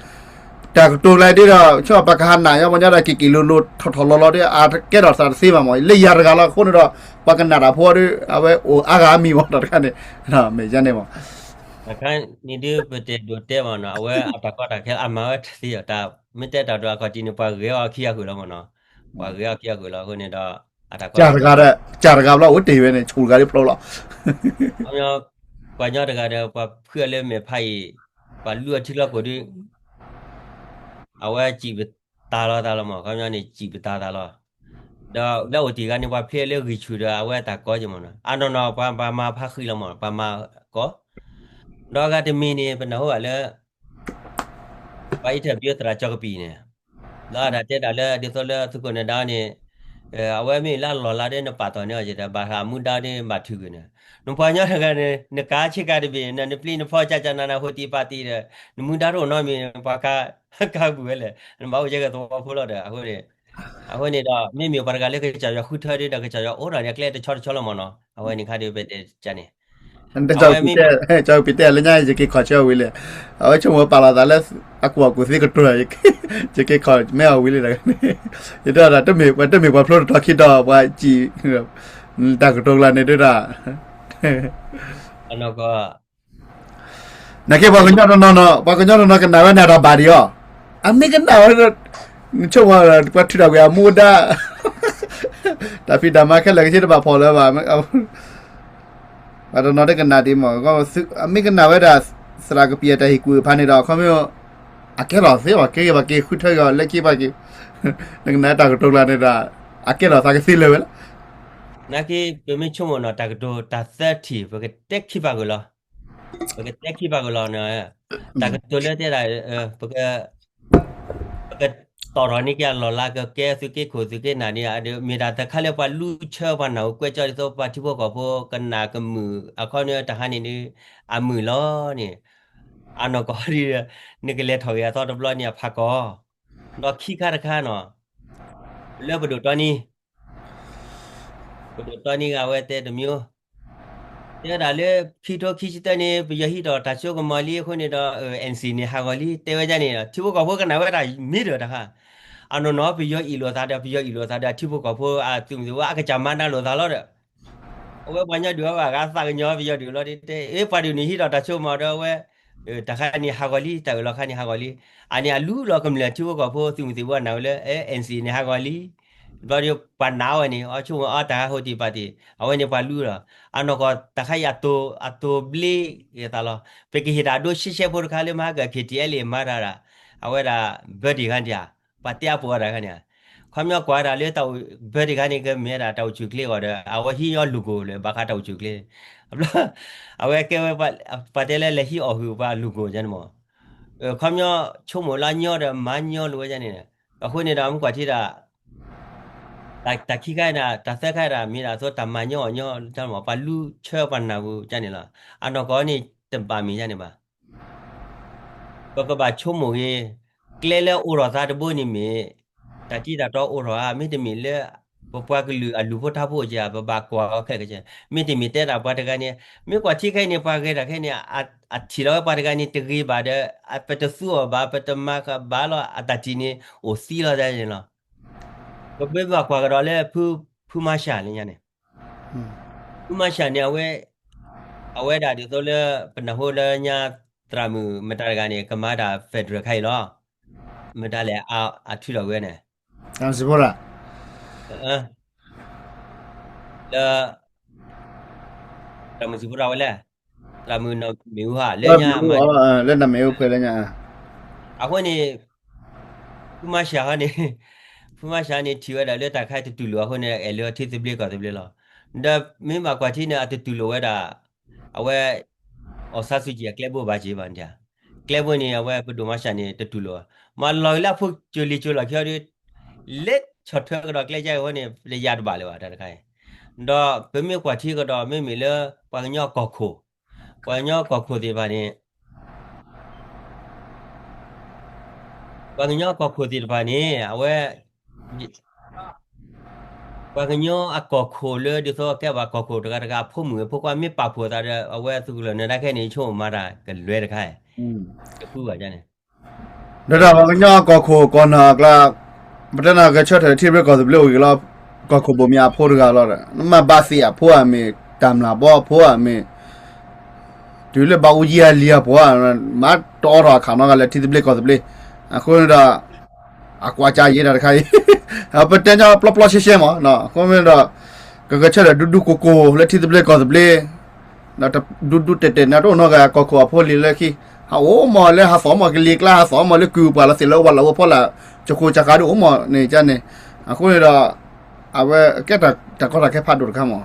တၢ်ကတိၤလၢဒ်ဒီး ဆိပှၤကဟးနာ်ညီ ပှၤညီဒီးက့ၤက့ၤလိၤလိၤထီၣ်ထီၣ်လီၤလီၤဒ် အကဲထီၣ်သးတသ့ဘၣ်မး လၢယၤတဂၤလီၤ အဃိန့ၣ်ဒီး ပှၤကနၣ်တၢ်ဖိဒ် အဝဲအိၣ်အါဂၤအါမံၤမး တၢ်တခါန့ၣ် မ့ၢ်ယါန့ၣ်မး တၢ်တခါန့ၣ်ဒ်ပတဲဒိးတဲမးနီၤ အဝဲအတၢ်ကီတၢ်ခဲအမၤဝဲတသ့ဒီး တၢ်မ့ၢ်တဲတၢ်ဒိးအခီၣ်ထံးန့ၣ် ပှၤဂဲၤအီၤခံဂၤဃုာ်လီၤမးနီၤ ပှၤဂဲၤအီၤခံဂၤဃုာ်လီၤ အဃိန့ၣ်ဒီး အတၢ်ကီတၢ်ခဲ ကၢ်တဂၤဒီး ကၢ်တဂၤဘျီအိၣ်တ့ၢ်ဝဲန့ၣ် ဆူၣ်တဂၤဒ်ဖျိလီၤ ပှၤညီတဂၤဒီး ပှၤဖုအီၤလၢမဲာ်ဖးအံၤ ပှၤလူအီၤထံလီၤခိၣ်ဒ် အဝဲစံးပတၢ်လီၤသးလီၤမး ခီပညီန့ၣ် စံးပတၢ်သးလီၤ ဒီးလၢအိၣ်တ့ၢ်ဂၤန့ၣ် ပှၤဖျ့လၢဂံၢ်ဆူၣ်ဒီး အဝဲတၢ်ကီက့ၤမးနီၤ အနီၢ်နီၢ် ပှၤမၤဖးဃံလီၤမး ပှၤမၤကီ ဒီးအဂၤတမံၤန့ၣ် ပနၢ်ဟူဘၣ်လၢ ပှၤအံးထၢၣ်ပယိသရၣ်ကၠီကပံာ်န့ၣ် လၢအတၢ်တဲတၢ်လၢ ဒ်သိးလၢသုးခိၣ်နၢၤဒါန့ၣ် အဝဲမ့ၢ်လၢအလီၢ်လၢ်ဒီး နပာ်သီၣ်န့ၢ်အီၤကဒီး ဘၣ်ဃးမူဒါဒီးဘၣ်ထုးကွံာ်န့ၣ်, နပှၤကညီတဂၤန့ၣ် နကၤဆ့ကၤတဘ့ၣ် နနပျံၤနဖီၣ်ကကနးနး ဟိတံၢ်ပာ်တံၢ်ဒီး နမူဒါတအိၣ်နီတမံၤ ပှၤကၤ ကၤဘုၣ်ဝဲလဲၣ်, နဘၣ်အိၣ်ကဲကသဝီဖိလီၤဒီး အဃိန့ၣ်, အဃိန့ၣ်ဒီး မ့မ့ၢ်ပှၤတဂၤလၢကစၢ်ယွၤဃုထၢဒီး ကစၢ်ယွၤအိၣ်ထီၣ်န့ၣ် အကျဲတဆီတဆီလီၤမ့ၢ်နီၤ, အဝဲန့ၣ်ခါဒီးပတဲန့ၣ် ကၠီပံတဲလၢညါ ယက့ၤခီၣ်ဆၢအီၤဝံၤလံ, အဝဲဆိကမိၣ်ပာ်လီၤသးလၢ အကူၣ်အကူၣ်သ့ကတြၢၤ, ယက့ၤခီၣ်မဲအီၤဝံၤလံ, ယတဲဒၣ် တမ့ၢ်ပှၤဖျိတတီၤခံတီၤ ပှၤစံး တၢ်ကတိၤကျါန့ၣ်ဒၣ် နာ်က့ပှၤကညီတနီၤနီၤ ပှၤကညီတနီၤကနၣ်ဝဲန့ၣ်တၢ်ဘၣ်ဒံးအီၤ, အမ့ၢ်ကနၣ်ဝဲ နဆိကမိၣ်ပှၤထုးထီၣ်ကွံာ်အမူဒါ တၢ်ဖံးတၢ်မၤခဲလၢာ်ကဆ့တဘၣ်ဖီၣ်လၢၤဘၣ်, ပှၤတနီၤတကနၣ်ဒံးမး, အမ့ၢ်ကနၣ်ဝဲဒၣ် သရၣ်ကပံာ်အတၢ်ဟ့ၣ်ကူၣ်ဖးန့ၣ်ဒီး ခီမ့ၢ် အကဲထီၣ်သ့ဘၣ်က့ၤဘၣ်က့ၤဃုထၢက့ၤအီၤလၢခံဘၣ်က့ၤ, နကနၣ်တၢ်ကတိၤကျါန့ၣ်ဒီး အကဲထီၣ်သးကသ့လၢၤဝဲလီၤ. နာ်က့ ပမ့ၢ်ဆိကမိၣ်နီၤ တၢ်ကတိၤတၢ်သၢထံၣ် ပကတဲခံပာ်က့ၤလီၤ, ပကတဲခံပာ်က့ၤလီၤ, တၢ်ကတိၤလၢတဲဒၣ် ပကတီၢ်ထီၣ်န့ၢ်က့ၤအလီၢ်လၢကကဲသုးက့ခိၣ်သုးက့နၢ်န့ၣ် မ့ၢ်တၢ်တခါလၢပှၤလူၤဆၢပှၤနၢ်ဟူကွဲးကၠီဒ်သိး ပှၤထံဖိကီၢ်ဖိကနၣ်ကမုာ်အခီန့ၣ် တဟါန့ၣ်ဒုး အမုာ်လီၤန့ၣ်, အနီၢ်ကီၢ်ဒ် နကလဲၤထီၣ်က့ၤအသီတဘျီန့ၣ်အဖးကီ, ဒီးခံခါတခါနီၤ လၢပဒိၣ်တီနံ ပဒိၣ်တီနံဂၤဝဲတဲတမံၤ, တဲဝဲဒၣ်လၢ ခံထိခံဆံတၢန့ၣ် ပယီၤဟံးထီၣ်တၢ်စိကမီၤလံအဃိန့ၣ်ဒီး NCA န့ၣ်ဟးဂီၤလံ တဲဝဲဒ်န့ၣ်ဒီး ထံဖိကီၢ်ဖိကနၣ်ဝဲဒၣ်မ့ၢ်ဒီးတခါ, အနီၢ်နီၢ် ပယီၤအ့ၣ်လိာ်သးဒီး ပယီၤအ့ၣ်လိာ်သးဒီး ထံဖိကီၢ်ဖိအသုးမုၢ်သံၣ်ဘိ အကစၢ်မၤနၢၤလိာ်သးလီၤဒီး အဝဲပှၤကညီဒုးအဝဲအဂၤသးကညီၤ ပယီၤဒုးလီၤတဲ အ့ ပှၤဒုးန့ၣ်ဟံးထီၣ်တၢ်စိကမီၤဒီးအဝဲ တၢ်ခါန့ၣ်ဟးဂီၤလံ တၢ်အၢၣ်လီၤခါန့ၣ်ဟးဂီၤလံ, အန့ၣ်အလူလီၤကမျၢၢ်ထံဖိကီၢ်ဖိသုးမုၢ်သံၣ်ဘိအနၢ်ဝဲလၢ NCA န့ၣ်ဟးဂီၤလံ, ဘျီဒီးပှၤနာ်ဝဲန့ၣ် အဆိကမိၣ်အီတၢ်ဟးဟိတံၢ်ပာ်တံၢ် အဝဲန့ၣ်ပှၤလူလီၤ, အနီၢ်ကီၢ်တၢ်ခါအံၤအတိၢ်ဘျ့သးလီၤ, ပကဟ့ၣ်တၢ်ဒိဆှဲဆှဲဖိတခါလၢမဟါက KTLA မၤတၢ်ဒၣ် အဝဲဒၣ် ဘၢတံၢ်ခါန့ၣ်ဧါ, ပှၤတဲအပှၤတၢ်ခါန့ၣ်ဧါ, ခီပညီကွၢ်ဒၣ်လၢတၢ်အိၣ် ဘၢတံၢ်ခါန့ၣ် ကမ့ၢ်ဒၣ်တၢ်အိၣ်ဆူၣ်ချ့အဂီၢ်ဒီး အဝဲဟံးညီလူၢ်ကိၢ်လၢဘၣ်ဃးတၢ်အိၣ်ဆူၣ်ချ့, ဘျီ အဝဲကဲဝဲ ပှၤတဲလၢလဲၤဟံးအီၣ်ဟုၣ်ပှၤလူၢ်ကိၢ်န့ၣ်မး, ခီပညီဆိကမိၣ်လၢအညီဒီးမၤညီလိာ်ဝဲန့ၣ်, အဃိန့ၣ်ဒီးမ့ၢ်ကွၢ်ထံတၢ် တၢ်ခံခါန့ၣ် တၢ်သၢခါဒၣ် မ့ၢ်ဒၣ်သိးတၢ်မၤညီအီၣ်ညီတၢ်မး ပှၤလူဆၢပှၤနၢ်ဟူန့ၣ်လီၤ, အနီၢ်ကီၢ်န့ၣ်တဘၣ်မ့ၢ်န့ၣ်ဘၣ်, ပကဘၣ်ဆိကမိၣ်ဂ့ၤ, ကျဲလၢအိၣ်ထီၣ်သးတဘိန့ၣ်မ့ၢ် တၢ်တံၢ်တၢ်တီအိၣ်ထီၣ်ဧါ, မ့တမ့ၢ်လၢ ပပှၤကလုာ်အလုၢ်ဖိထါဖိကဲ ပဘၣ်ကွၢ်အီၤခဲလၢာ်ခဲဆ့, မ့တမ့ၢ်တဲဒၣ်ပှၤတဂၤန့ၣ် မ့ၢ်ကွၢ်ထံခဲအံၤန့ၣ် ပှၤဂဲၤတၢ်ခဲအံၤန့ၣ် အထံၣ်လီၤဝဲပှၤတဂၤန့ၣ် တဂ့ၤဘၣ်ဒီး ပတသူအီၤဘၣ် ပတမၤဘၣ်လီၤ အတၢ်ထံၣ်န့ၣ် အိၣ်သံလီၤန့ၣ်လီၤ, ပမ့ၢ်ဘၣ်ကွၢ်ကဒီးလၢ ဖုမၤရှးလၢညါန့ၣ်, ဖုမၤရှးန့ၣ် အဝဲဒၣ်ဒ်သိးလၢ ပနၢ်ဟူလၢညါ သရၣ်မုၣ်မတၤတဂၤန့ၣ် ကမၤတၢ် federal ခါအံၤလီၤ, မတၤလဲၣ် အထုးထီၣ်ဝဲန့ၣ် လၢ သရၣ်မုၣ်စံးဖိတၢ်ဝဲလဲၣ်, သရၣ်မုၣ်နီၢ်မ့ၣ်အူဟါ လၢညါမၤ လၢနမ့ၣ်အူဖဲလၢညါ, အဃိန့ၣ် ဖုမၤရှးန့ၣ် ဖုမၤရှးန့ၣ် ထံၣ်ဝဲဒၣ်လၢတၢ်ခါတတူၢ်လိာ်အဃိန့ၣ် အဲၣ်လၢထံသဘျ့ကီၢ်သဘျ့လီၤ, ဒီးမ့ၢ်ဘၣ်ကွၢ်ထံန့ၣ် အတတူၢ်လိာ်ဝဲဒၣ် အဝဲ အောင်ဆန်းစုကြည် အကျဲဘိဘၣ်က့ၤဘၣ်န့ၣ်, ကျဲဘိန့ၣ် အဝဲပဒိၣ်မၤရှးန့ၣ် တတူၢ်လိာ်ဘၣ်, မၤလီၤက့ၤလၢအဖိကၠိလံၤကၠိလီၢ်ခံအီၤဒီး လဲၤဆီၣ်ထွဲကဒီးကျဲကါအဃိန့ၣ် ပတယါတဘၣ်လၢၤဘၣ်တၢ်တခါအံၤ, ဒီးပမ့ၢ်ကွၢ်ထံကဒီး မ့မ့ၢ်လၢ ပှၤကညီကီၢ်ခိၣ်, ပှၤကညီကီၢ်ခိၣ်သ့ၣ်တဖၣ်န့ၣ် ပှၤကညီကီၢ်ခိၣ်သ့ၣ်တဖၣ်န့ၣ် အဝဲ ပှၤကညီအကီၢ်ခိၣ်လၢဒ်သိးကဲဘၣ်ကီၢ်ခိၣ်တဂၤတဂၤအဖိမုၣ်အဖိခွါမ့ၢ်ပာ်ဖှိၣ်သးဒီး အဝဲသုးကလၢၤနၢၤဒါခဲန့ၣ် ဆိကမိၣ်မၤတၢ်ကလွဲတခါ, တဃုဘၣ်န့ၣ်, ဒီးပှၤကညီကီၢ်ခိၣ်ကီၢ်နၢ်အကျါ, ပတဲနၤကဆၢထၢၣ်ထံသဘျ့ကီၢ်သဘျ့အိၣ်ဂ့ၤလီၤ, ကီၢ်ခိၣ်ဘိၣ်မ့ၢ်အဖိတဂၤလီၤ, နမ့ၢ်ဘၣ်သ့ၣ်အဖိဧါမ့ၢ် တၢ်မျၢ်ဘီအဖိဧါမ့ၢ် တုၤလၢဘၣ်အူယံအလံၤအပှၤ, မ့ၢ်တအိးထီၣ်အခးနီတဂၤလၢထံသဘျ့ကီၢ်သဘျ့, အဃိန့ၣ်ဒီး အကွၢ်ကၢ်ယဲဒၣ်တခါအံၤ, ပတဲညီပျီပျီရှဲရှဲမး, အဃိန့ၣ်ဒီး ကကဆၢထၢၣ်ဒူဒူကိၢ်ကိၢ်လၢထံသဘျ့ကီၢ်သဘျ့, ဒီးဒူဒူတဲာ်တဲာ်န့ၣ် တအိၣ်နီတဂၤကီၢ်ခိၣ်အဖိလံၤလၢခံ, ဟးအိၣ်မးလၢဟးသီမးကလံၤကျါ ဟးသီမးလၢကုၢ်ပှၢ်လီၤသ့ၣ်လၢဝဲလီၤဝဲဖီလာ်, ကခိၣ်ကၢ်ဃါဒုးအိၣ်မးန့ၣ်န့ၣ်, အဃိန့ၣ်ဒီး အဝဲကဲတၢ်ကီတၢ်ခဲဖးဒိၣ်တခါမး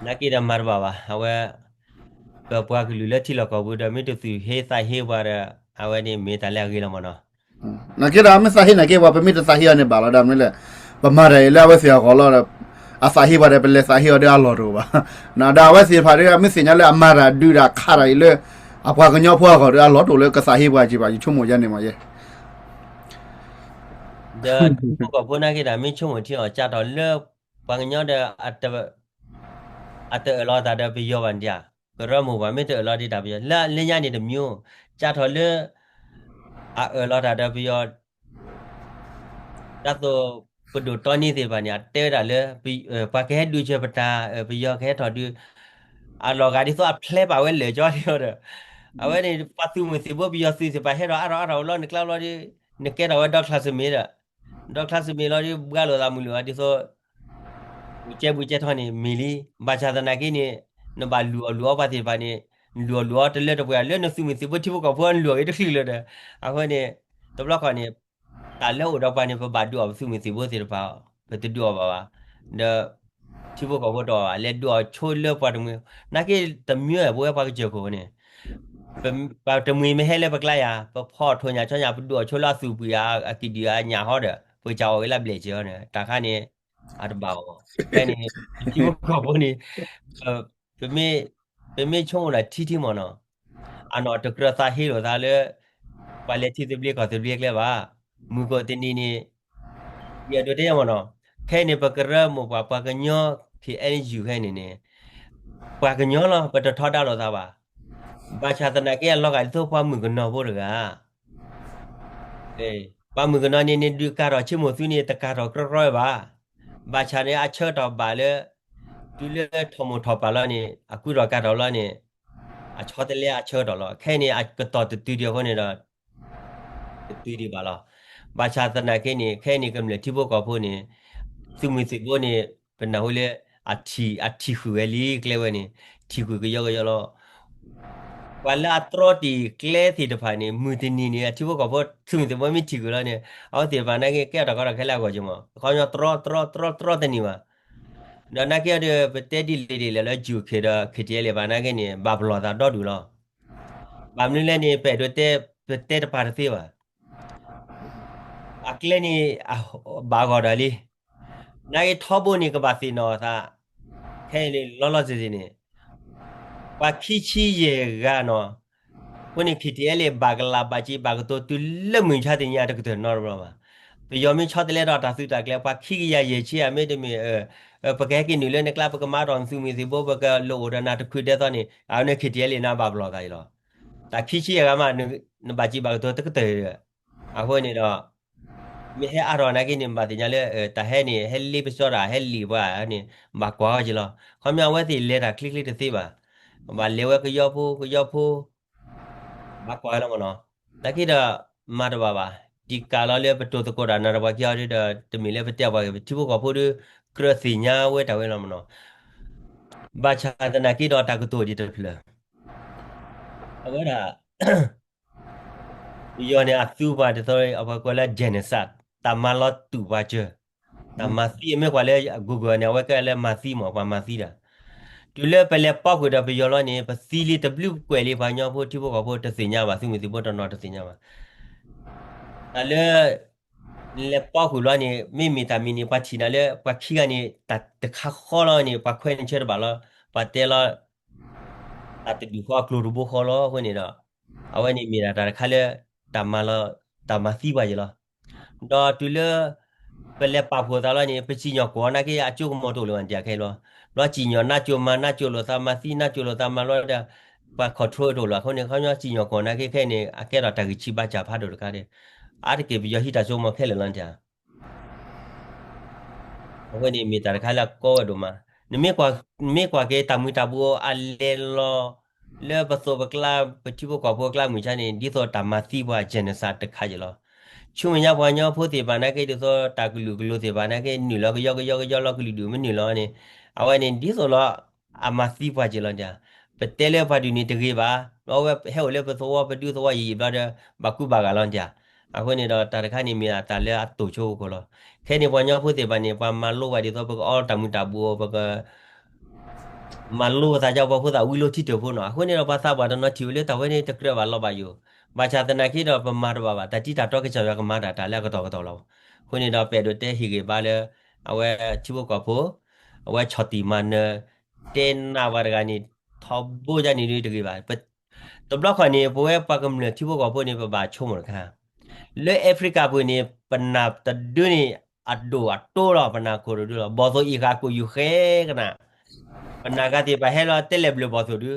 နာ်က့ဒီးမၤတဘၣ်ဘၣ်, အဝဲ ပပှၤကလုာ်လၢထံလီၢ်ကီၢ်ပူၤဒီး မ့ၢ်တသူၣ်ဟ့သးဟ့ပှၤဒီး အဝဲန့ၣ်မ့ၢ်တၢ်လၢအဂ့ၤလီၤမးနီၤ. နာ်က့ဒီး မ့ၢ်သးဟ့နာ်က့ပှၤ ပမ့ၢ်တသးဟ့အီၤန့ၣ်ဘၣ်လီၤ. ဒ်မနုၤလဲၣ်, ပမၤတၢ်အံၤလၢအဝဲသ့ၣ်အဂီၢ်လီၤ. အသးဟ့ပှၤဒီး ပလဲၤသးဟ့အီၤဒီးအလီၢ်တအိၣ်ဘၣ်. ဒီးအဝဲသ့ၣ်တဖၣ်ဒီး မ့ၢ်သ့ၣ်ညါလၢအမၤတၢ်ဒုးတၢ်ခးတၢ်အံၤလၢ အပှၤကညီဖိအဂီၢ်ဒီး အလီၢ်တအိၣ်လၢကသးဟ့ပှၤက့ၤဘၣ်, ယဆိကမိၣ်ယဲန့ၣ်မးယဲ ဒီးထံဖိကီၢ်ဖိနာ်က့ဒီး မ့ၢ်ဆိကမိၣ်ထံအီၤ ကၢ်ထီၣ်လၢ ပှၤကညီဒီး အတအၢၣ်လီၤတၢ်ဒီးပယီၤဘၣ်န့ၣ်ဧါ, ကရၢမိၢ်ပှၢ်မ့ၢ်တအၢၣ်လီၤဒံးတၢ်ပယီၤ လၢလၢညါန့ၣ်တမံၤ, ကၢ်ထီၣ်လၢ အအၢၣ်လီၤတၢ်ဒီးပယီၤ ဒ်သိး ပဒိၣ်တီနံၤသ့ၣ်တဖၣ်န့ၣ် အတဲဝဲဒၣ်လၢ ပှၤကဟဲဒုးစၢၤပတၢ် ပယီၤကဟဲထီၣ်ဒုး အလီၢ်ဂၤဒ်သိးအဖျဲပာ်ဝဲလၢာ်ကၠီလံဒီး အဝဲန့ၣ် ပှၤသုးမုၢ်သံၣ်ဘိပယီၤသုးသ့ၣ်တဖၣ်ဟဲထီၣ်အါထီၣ်အါထီၣ်လီၤ နကျါလီၤဒီး နကဲထီၣ်ဝဲဒီကျါစမ့ၢ်ဒီး ဒီကျါစမ့ၢ်လီၤဒီး ဘှါလိာ်သးမုၢ်လိာ်သးဒ်သိး ဘုကဲဘုကဲထီၣ်န့ၣ် မ့ၢ်လံ, ဘၣ်ဆၣ်သနာ်က့န့ၣ် နဘၣ်လုၢ်အီၣ်လုၢ်အီပှၤသ့ၣ်တဖၣ်န့ၣ် နလုၢ်အီၣ်လုၢ်အီတလၢတပှဲၤ လၢနသုးမုၢ်သံၣ်ဘိထံဖိကီၢ်ဖိ နလုၢ်အီၣ်ဂ့ၤတချုးလၢၤဒီး အဃိန့ၣ် တဘျီဃီန့ၣ် တၢ်လၢအိၣ်ဒီးပှၤန့ၣ် ပဘၣ်ဒုးအီၣ်ပသုးမုၢ်သံၣ်ဘိသ့ၣ်တဖၣ်, ပတဒုးအီၣ်ဘၣ်ဘၣ်, ဒီး ထံဖိကီၢ်ဖိတအီၣ်ဘၣ် လဲၤဒုးအီၣ်ဆိလၢပှၤတမှံၤ, နာ်က့တမံၤ ပဝဲပှၤကစၢၢ်ခိၣ်န့ၣ် ပှၤတမှံၤမ့ၢ်ဟဲလၢပကျါယၤ ပဖီၣ်ထိၣ်ညၣ်ဆီညၣ် ပဒုးအီၣ်ဆိလၢအသူၣ်ပှံၤအကံၣ်ဒုၣ်အညၣ်ဟီဒီး ပကစၢ်အီၣ်ဝဲလၢဘျဲၣ်စ့ၢ်အီၤန့ၣ် တၢ်ခါန့ၣ် အတဘၣ်အီၤ, ဖဲန့ၣ် ထံဖိကီၢ်ဖိန့ၣ် ပမ့ၢ်ဆိကမိၣ်ဒီးထံထံမ့ၢ်နီၤ, အနီၢ်တကြၢးသးဟ့လိာ်သးလၢ ပှၤလဲၤထံသဘျ့ကီၢ်သဘျ့ကျဲဘၣ်, မုၢ်ကီၢ်တနံၤန့ၣ် ယအဲၣ်ဒိးတဲယၤမ့ၢ်နီၤ, ခဲအံၤန့ၣ် ပကရၢမိၢ်ပှၢ် ပှၤကညီ ခ့ၣ်အဲၣ်ယူၣ် ခဲအံၤန့ၣ်န့ၣ် ပှၤကညီလီၤ ပတထီဒါလိာ်သးဘၣ်, ဘၣ်ဆၣ်သနာ်က့အလီၤဂာ်ဒ်သိးပှၤမုၣ်ကနီၤဖိတဂၤ ပှၤမုၣ်ကနီၤန့ၣ်န့ၣ် ဒုးကၤထီၣ်ဆ့မိၣ်သုန့ၣ် တကၤထီၣ်ကြီကြီဝဲဘၣ်, ဘၣ်ဆၣ်န့ၣ် အဆၢကတီၢ်ဘၣ်လၢ တုၤလၢထီၣ်မိၢ်ထီၣ်ပၢ်လီၤန့ၣ် အကူထီၣ်ကၤထီၣ်လီၤန့ၣ် အဆီတလဲအဆၢကတီၢ်လီၤ, ခဲအံၤန့ၣ် အကတီၢ်တတုၤဒံးအဃိန့ၣ်ဒီး တတုၤဒံးဘၣ်လီၤ, ဘၣ်ဆၣ်သနာ်က့န့ၣ် ခဲအံၤန့ၣ် ကမျၢၢ်ထံဖိကီၢ်ဖိန့ၣ် သုးမုၢ်သံၣ်ဘိန့ၣ် ပနၢ်ဟူလၢ အထံၣ်ဃုာ်ဝဲလံကျဲဝဲန့ၣ် ထံၣ်ဃုာ်ကယီကယီလီၤ ပှၤလၢအတြီတ့ၢ်ကျဲသ့ၣ်တဖၣ်န့ၣ် မုၢ်တနံၤန့ၣ် အထံဖိကီၢ်ဖိ သုးမုၢ်သံၣ်ဘိမ့ၢ်ထံၣ်ဃုာ်လီၤန့ၣ် အဝဲသ့ၣ်တဖၣ်နာ်က့ ကဲထီၣ်တၢ်ကီတၢ်ခဲလၢအဂီၢ်က့ၤမး, အခီပညီတြီတြီတြီတြီတနံၤဘၣ်, ဒီးနာ်က့ဒီး ပတဲဒ်လဲၣ်ဒ်လဲၣ်လၢ ယူၢ်ခ့ၣ်ဒီး ခ့ၣ်ထံၣ်အဲလ့ၣ် ဘၣ်နာ်က့န့ၣ် ဘၣ်ပလီၢ်သးဒီဒူၣ်လီၤ, ဘၣ်မနုၤလဲၣ်န့ၣ် ပအဲၣ်ဒိးတဲ ပတဲတပာ်တသ့ဘၣ် အကျဲန့ၣ် ဘၣ်ဂီၢ်ဒီးလံ, နာ်က့ထီဘိန့ၣ် ကဘၣ်သ့ၣ်နီၣ်အသး, ခဲအံၤန့ၣ် လီၤလီၤဆ့ဆ့န့ၣ် ပှၤခံဆံယဲၢ်ဂၤနီၤ, အဃိန့ၣ် ခ့ၣ်ထံၣ်အဲလ့ၣ် ဘၣ်ကလၤဘၣ်က့ၤဘၣ်ကတိၤတုၤလၢမုၢ်မဆါတနံၤညါတကတၢၢ်နီတဘျီဘၣ်, ပယီၤမ့ၢ်ဆီတလဲဒီးတၢ်သုးတၢ်ကျဲၤ ပှၤခံကယၤယဲၢ်ဆံအမ့တမ့ၢ် ပကဟဲက့ၤနုာ်လၢနကျါ ပကမၤထီၣ်နသုးမုၢ်သံၣ်ဘိ ပကလိၣ်အိၣ်ဒီးနၤတခုၣ်ဒဲသီန့ၣ် အဝဲန့ၣ် ခ့ၣ်ထံၣ်အဲလ့ၣ်န့ၣ် ဘၣ်ပလီၢ်သးအံၤလီၤ, တၢ်ခံဆံယဲၢ်ဂၤမး နဘၣ်စံးဘၣ်ကတိၤတကတၢၢ်ဒီး, အဃိန့ၣ်ဒီး မ့ၢ်ဟဲအါထီၣ်နာ်က့န့ၣ် ဘၣ်သ့ၣ်ညါလၢ တၢ်ဟဲန့ၣ် ဟဲလ့ပစီတၢ် ဟဲလံာ်ပှၤန့ၣ် ဘၣ်ကွၢ်အီၤက့ၤလီၤ, ခီပညီအဝဲသ့ၣ်လဲၤတၢ်ချ့ချ့တသ့ဘၣ်, ဘၣ်လဲၤဝဲကယီဖိ ကယီဖိ ဘၣ်ကွၢ်လီၤမ့ၢ်နီၤ, နာ်က့ဒီး မၤတဘၣ်ဘၣ်, တံၢ်ကၢ်လီၤလၢပတိၢ်သကိးတၢ်နၤတပှၤခံအီၤဒီး တမ့ၢ်လၢပတဲပှၤက့ၤ ပထံဖိကီၢ်ဖိဒီး ကြၢးသ့ၣ်ညါဝဲတၢ်ဝဲလီၤမ့ၢ်နီၤ, ဘၣ်ဆၣ်သနာ်က့ဒီးတၢ်ကတိၤဒ်တဖျၢၣ် အဝဲဒၣ် ပယီၤန့ၣ် အသူပှၤဒ်သိး အဝဲကွဲးလၢ genocide တၢ်မၤလီၤတူာ်ပှၤစၢၤ, တၢ်မၤသံ အမ့ၢ်ကွၢ်လၢ Google န့ၣ် အဝဲကဲလၢမၤသံမး ပှၤမၤသံတၢ်, တုၤလၢပလဲၤပီၣ်ကွံာ်ဒီးပယီၤလီၤန့ၣ် ပသံလံတဘျုးကွဲးလံ ပှၤကညီဖိထံဖိကီၢ်ဖိတသ့ၣ်ညါဘၣ် သုးမုၢ်သံၣ်ဘိတနီၤတသ့ၣ်ညါဘၣ်, တၢ်လၢ နလဲၤပီၣ်ကွံာ်လီၤန့ၣ် မ့မ့ၢ်တၢ်မံၤန့ၣ် ပှၤထံၣ်နၤလၢ ပှၤခံဂၤန့ၣ် တၢ်တခါဃီလီၤန့ၣ် ပှၤခွဲးနဆၢတဘၣ်လီၤ, ပှၤတဲလီၤ တၢ်တဒူၣ်ဃီအကျိၤတဘိဃီလီၤ အဃိန့ၣ်ဒီး အဝဲန့ၣ်မ့ၢ်ဒၣ်တၢ်တခါလၢ တၢ်မၤလီၤ တၢ်မၤသံပှၤယ့ၢ်လီၤ, ဒီးတုၤလၢ ပလဲၤပာ်ဖှိၣ်သးလီၤန့ၣ် ပစံၣ်ညီၣ်ကွီၢ်နာ်က့ အကၠိကမီၤတအိၣ်လၢၤဘၣ်န့ၣ် ခဲအံၤလီၤ, ဘျီစံၣ်ညီၣ်နါကၠိမၤနါကၠိလိာ်သး မၤသံနါကၠိလိာ်သးမၤလီၤဒီး ပှၤ control တအိၣ်လၢၤ အဃိန့ၣ် ခီပညီစံၣ်ညီၣ်ကွီၢ်နာ်က့ခဲအံၤန့ၣ် အကဲထီၣ်တၢ်ဂံၢ်ဆံးဘါစၢ်ဖးဒိၣ်တခါဒီး အါတက့ၢ်ပယီၤဟံးတၢ်စိကမီၤခဲလၢာ်လီၤန့ၣ် အဃိန့ၣ်မ့ၢ်တၢ်တခါလၢအကီဝဲဒိၣ်မး, နမ့ၢ်ကွၢ်က့ၤတၢ်မုၢ်တၢ်ဘိအလဲၤလီၤ လၢပသိးပကျါ ပထံဖိကီၢ်ဖိအကျါမုၢ်ဆါန့ၣ် ဒ်သိးတၢ်မၤသံပှၤ genocide တခါယ့ၢ်လီၤ, ဆူမဲာ်ညါပှၤကညီဖိသ့ၣ်တဖၣ်နာ်က့ ဒ်သိးတၢ်ကလုာ်ကလိၤသ့ၣ်တဖၣ်နာ်က့ နုာ်လီၤကယီကယီကယီလီၤကလုာ်ဒူၣ်မ့ၢ်နုာ်လီၤန့ၣ် အဝဲန့ၣ်ဒ်သိးလီၤ အမၤသံပှၤက့ၤလီၤန့ၣ်, ပတဲလၢပှၤဒုးန့ၣ်တဂ့ၤဘၣ်, အဝဲဟဲအိၣ်လၢပသဝီပဒုသဝီယံာ်ယံာ်ဘျီဒီး ဘၣ်ကူဘၣ်ဂာ်လီၤန့ၣ်, အဃိန့ၣ်ဒီးတၢ်တခါန့ၣ်မ့ၢ်အတၢ်လၢအတိာ်ဆိဖိလီၤ, ခဲန့ၣ်ပှၤကညီဖိသ့ၣ်တဖၣ်န့ၣ် ပှၤမၤလိဘၣ်ဒ်သိးပကအီတၢ်မုၢ်တၢ်ဘိ ပက မၤလိပသးကပှၤဖိသၣ်ဝံလိထံတၢၢ်ဖိနီၤ, အဃိန့ၣ်ဒီးပှၤသးပှၢ်တနီၤထံၣ်ဝဲလၢတၢ်ဝဲန့ၣ်တကြၢးဘၣ်လီၤဘၣ်ယိၣ်, ဘၣ်ဆၣ်သနာ်က့ဒီး ပမၤတဘၣ်ဘၣ်, တၢ်တံၢ်တၢ်တီကစၢ်ယွၤကမၤတၢ် တၢ်လၢအကတီၢ်ကတီၢ်လီၤ. အဃိန့ၣ်ဒီး ပအဲၣ်ဒိးတဲဟ့ၣ်ဂ့ၤဘါလၢ အဝဲထံဖိကီၢ်ဖိ အဝဲဆီၣ်တံၢ်မၤနၢၤ တဲနးပှၤတဂၤန့ၣ် ထီဘိဒ်န့ၣ်ဒုတဂ့ၤဘၣ်. တဘျီခီန့ၣ် ပဝဲပှၤကမျၢၢ်ထံဖိကီၢ်ဖိန့ၣ် ပဘၣ်ဆိကမိၣ်တခါ လၢ Africa ပူၤန့ၣ် ပနၢ်တဒုန့ၣ် အဒိၣ်အတိလီၤ, ပနၢ်ခိၣ်တဒုလီၤ, ဘီၣ်သိၣ်အံၤဃာ်ကိာ်ယူၤဃဲကနၣ်, ပနၢ်ဂၤသ့ၣ်ပဟဲလီၤ တဲလဲၤဘျုးဘီၣ်သိၣ်ဒု,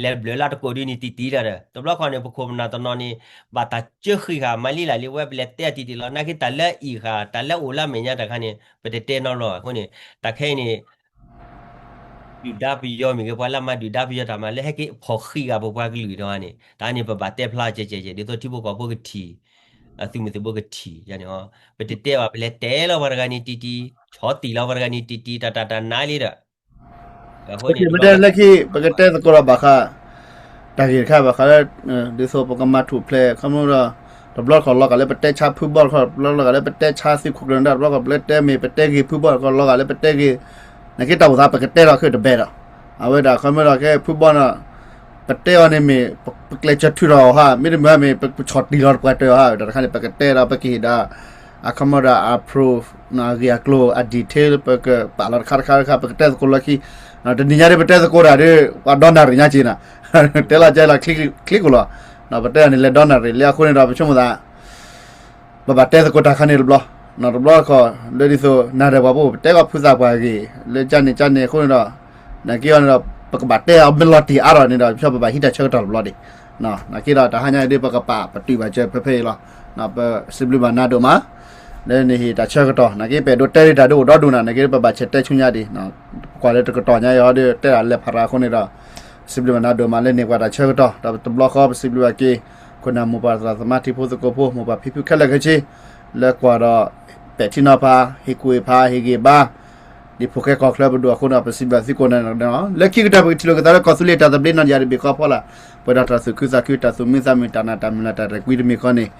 လဲၤဘျုးလၢတကိးဒုန့ၣ်တံၢ်တံၢ်တၢ်ဒီး တဘျီခီန့ၣ် ပခိၣ်ပနၢ်တနီၤန့ၣ် ဘၣ်တၢ်စၢဃံးဃာ်မၤလံလၢ်လံ ဝဲပလဲၤတဲအတံၢ်တံၢ်လီၤ, နာ်က့တၢ်လၢအံၤဃာ် တၢ်လၢအိၣ်လၢအမဲာ်ညါတခါန့ၣ် ပတတဲနီတဘျီဘၣ်. အဃိန့ၣ် တၢ်ခဲအံၤန့ၣ် ဒုၣ်ဒါပယီၤမ့ၢ်ဂ့ၤ ပှၤလၢမၤဒုၣ်ဒါပယီၤတၢ်မၤ လၢဟဲက့ၤဖီၣ်ဃံးဃာ်ပပှၤကလုာ်တဂၤန့ၣ် တၢ်န့ၣ်ပဘၣ်တဲဖျါကဲကဲကဲ ဒ်သိးထံဖိကီၢ်ဖိကထံၣ်, အသုးမုၢ်သံၣ်ဘိကထံၣ်န့ၣ်, ပတတဲဘၣ် ပလဲၤတဲလီၤပှၤတဂၤန့ၣ်တံၢ်တံၢ်, ဆီၣ်တံၢ်လီၤပှၤတဂၤန့ၣ်တံၢ်တံၢ် တၢ်တၢ်တၢ်နးလံဒီး, အဃိန့ၣ် လၢခံ ပကတဲသကိးဒီးဘၣ်ဃး တၢ်ဂ့ၢ်တခါဘၣ်ဃးလၢ ဒ်သိးပကမၤထူၣ်ဖျဲး ခီဖျိဒီး တဘျီတခီၣ်လီၤဂာ်လၢပတဲဆါဖုဘီၣ်တခီ တဘျီလီၤဂာ်လၢပတဲဆါသုးခိၣ်ကျၢၢ်နၢၤဒါ တဘျီတခီၣ်ပတဲမ့ၢ် ပတဲဂ့ၢ်ဖုဘီၣ်တခီ လီၤဂာ်လၢပတဲဂ့ၢ်, နာ်က့တၢ်အိၣ်သးပကတဲဒီးခုတဘဲဒီး, အဝဲဒၣ်ခီဖျိဒီးကဲဖုဘီၣ်န့ၣ် ပတဲအီၤန့ၣ်မ့ၢ် ပကျဲးစၢးထုးထီၣ်အီၤဟါ မ့တမ့ၢ်မ့ၢ် ပဆီၣ်တံၢ်လီၤတပှၤတၢၢ်အီၤဟါ တၢ်တခါန့ၣ် ပကတဲဒီးပကဟ့ၣ်ဒီး အခီဖျိဒီး approve အဂ့ၢ်အကျိၤ အ detail ပကပာ်လီၤတခါတခါတခါ ပကတဲသကိးလီၢ်ခံ, တနံၤညါဒ်ပတဲသကိးတၢ်ဒီး ပှၤဒီနၣ်ရံၣ်ညါက့ၤနၤ, တဲလီၤကဲလီၤချ့ကလိာ်လီၤ, ပတဲအီၤန့ၣ်လဲၤဒီနၣ်ရံၣ်လံ အဃိန့ၣ်ဒီး ပဆိကမိၣ်သး ပဘၣ်တဲသကိးတၢ်ခါန့ၣ်တဘျီ, တဘျီတခီၣ် လၢဒ်သိး နၣ်ရံၣ်ပှၤဘိၣ် ပတဲကီၢ်ဖုသးပှၢ်ဂ့ၢ် လၢကၠၢ်န့ၣ်ကၠၢ်န့ၣ်အဃိန့ၣ်ဒီး နာ်က့အီၤန့ၣ်ဒီး ပကဘၣ်တဲအီၤမ့ၢ်လီၤတံၢ်အါထီၣ်န့ၣ်ဒီး ပဘၣ်ဟံးတၢ်ဆၢကတီၢ်တဘျီဒံး, နာ်က့ဒီးတၢ်ဟါညါအံၤဒ်ပကပာ်ပတုာ်ဘၣ်စၢၤဖဲဖဲအံၤလီၤ, ပစံးဘျုးဘၣ်နၤဒိၣ်မး လၢနဟ့ၣ်တၢ်ဆၢကတီၢ် နာ်က့ပအဲၣ်ဒိးတဲဒ်တၢ်ဒ်အိၣ်ဒီဒူၣ်နၤ နာ်က့ပဘၣ်ဆဲးတဲဆူညါဒံး, ပကွၢ်လၢတကတီၢ်ညါအံၤဒီး တဲဒၣ်လဲၤဖးရၤအဃိန့ၣ်ဒီး ပစံးဘျုးဘၣ်နၤဒိၣ်မးလၢန့ၢ်ပှၤတၢ်ဆၢကတီၢ် ဒီးတဘျီဃီပစံးဘျုးဘၣ်က့ၤ ခိၣ်နၢ်မိၢ်ပၢ်သရၣ်သမါထံဖိသကိးဖိ မိၢ်ပၢ်ဖံဖုခဲလၢာ်ခဲဆ့ လၢကွၢ်ဒီး ပဲာ်ထံနီၤဖး ဟ့ၣ်ကူၣ်ဟ့ၣ်ဖး ဟ့ၣ်ဂံၢ်ဘါ ဒ်ဖိၣ်ဃဲကီၢ်ချၢပဒိၣ်အဃိန့ၣ် ပစံးဘျုးသုကိးဂၤဒဲးန့ၣ်လီၤ. လၢခံကတၢၢ်ပကထံၣ်လိာ်က့ၤသးလၢကီၢ်သူလ့ၤတၢ်သဘျ့နီၢ်တယၢ်တဘ့ၣ်ဃီဖီလာ် ပှဲၤဒီးတၢ်သူၣ်ခုသးခု တၢ်သူၣ်မံသးမုာ် တၢ်နာ်တၢ်မုာ်လၢ်တၢ်ရဲၣ်ကွံတမံၤဃီန့ၣ်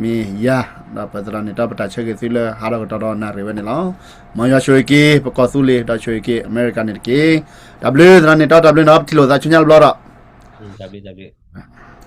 မ့ၢ်ယၤ ဒီးပသရၣ်န့ၣ်ဒီးပတၢ်ဆၢဂ့ၤသုလၢဟါလီၤကတီၢ်ဒီးနၣ်ရံၣ်ဝဲန့ၣ်လီၤ. မ်ယွၤဆိၣ်ဂ့ၤက့ၤ ပကီၢ်သူလ့ၤ ဒီးဆိၣ်ဂ့ၤက့ၤအမဲရကၤန့ၣ်တက့ၢ်. တၢ်ဘျုးသရၣ်န့ၣ်ဒီးတၢ်ဘျုးနီၤ ပထံၣ်လိာ်သးဆူညါတဘျီဒီး တၢ်ဘျုးတၢ်ဘျုး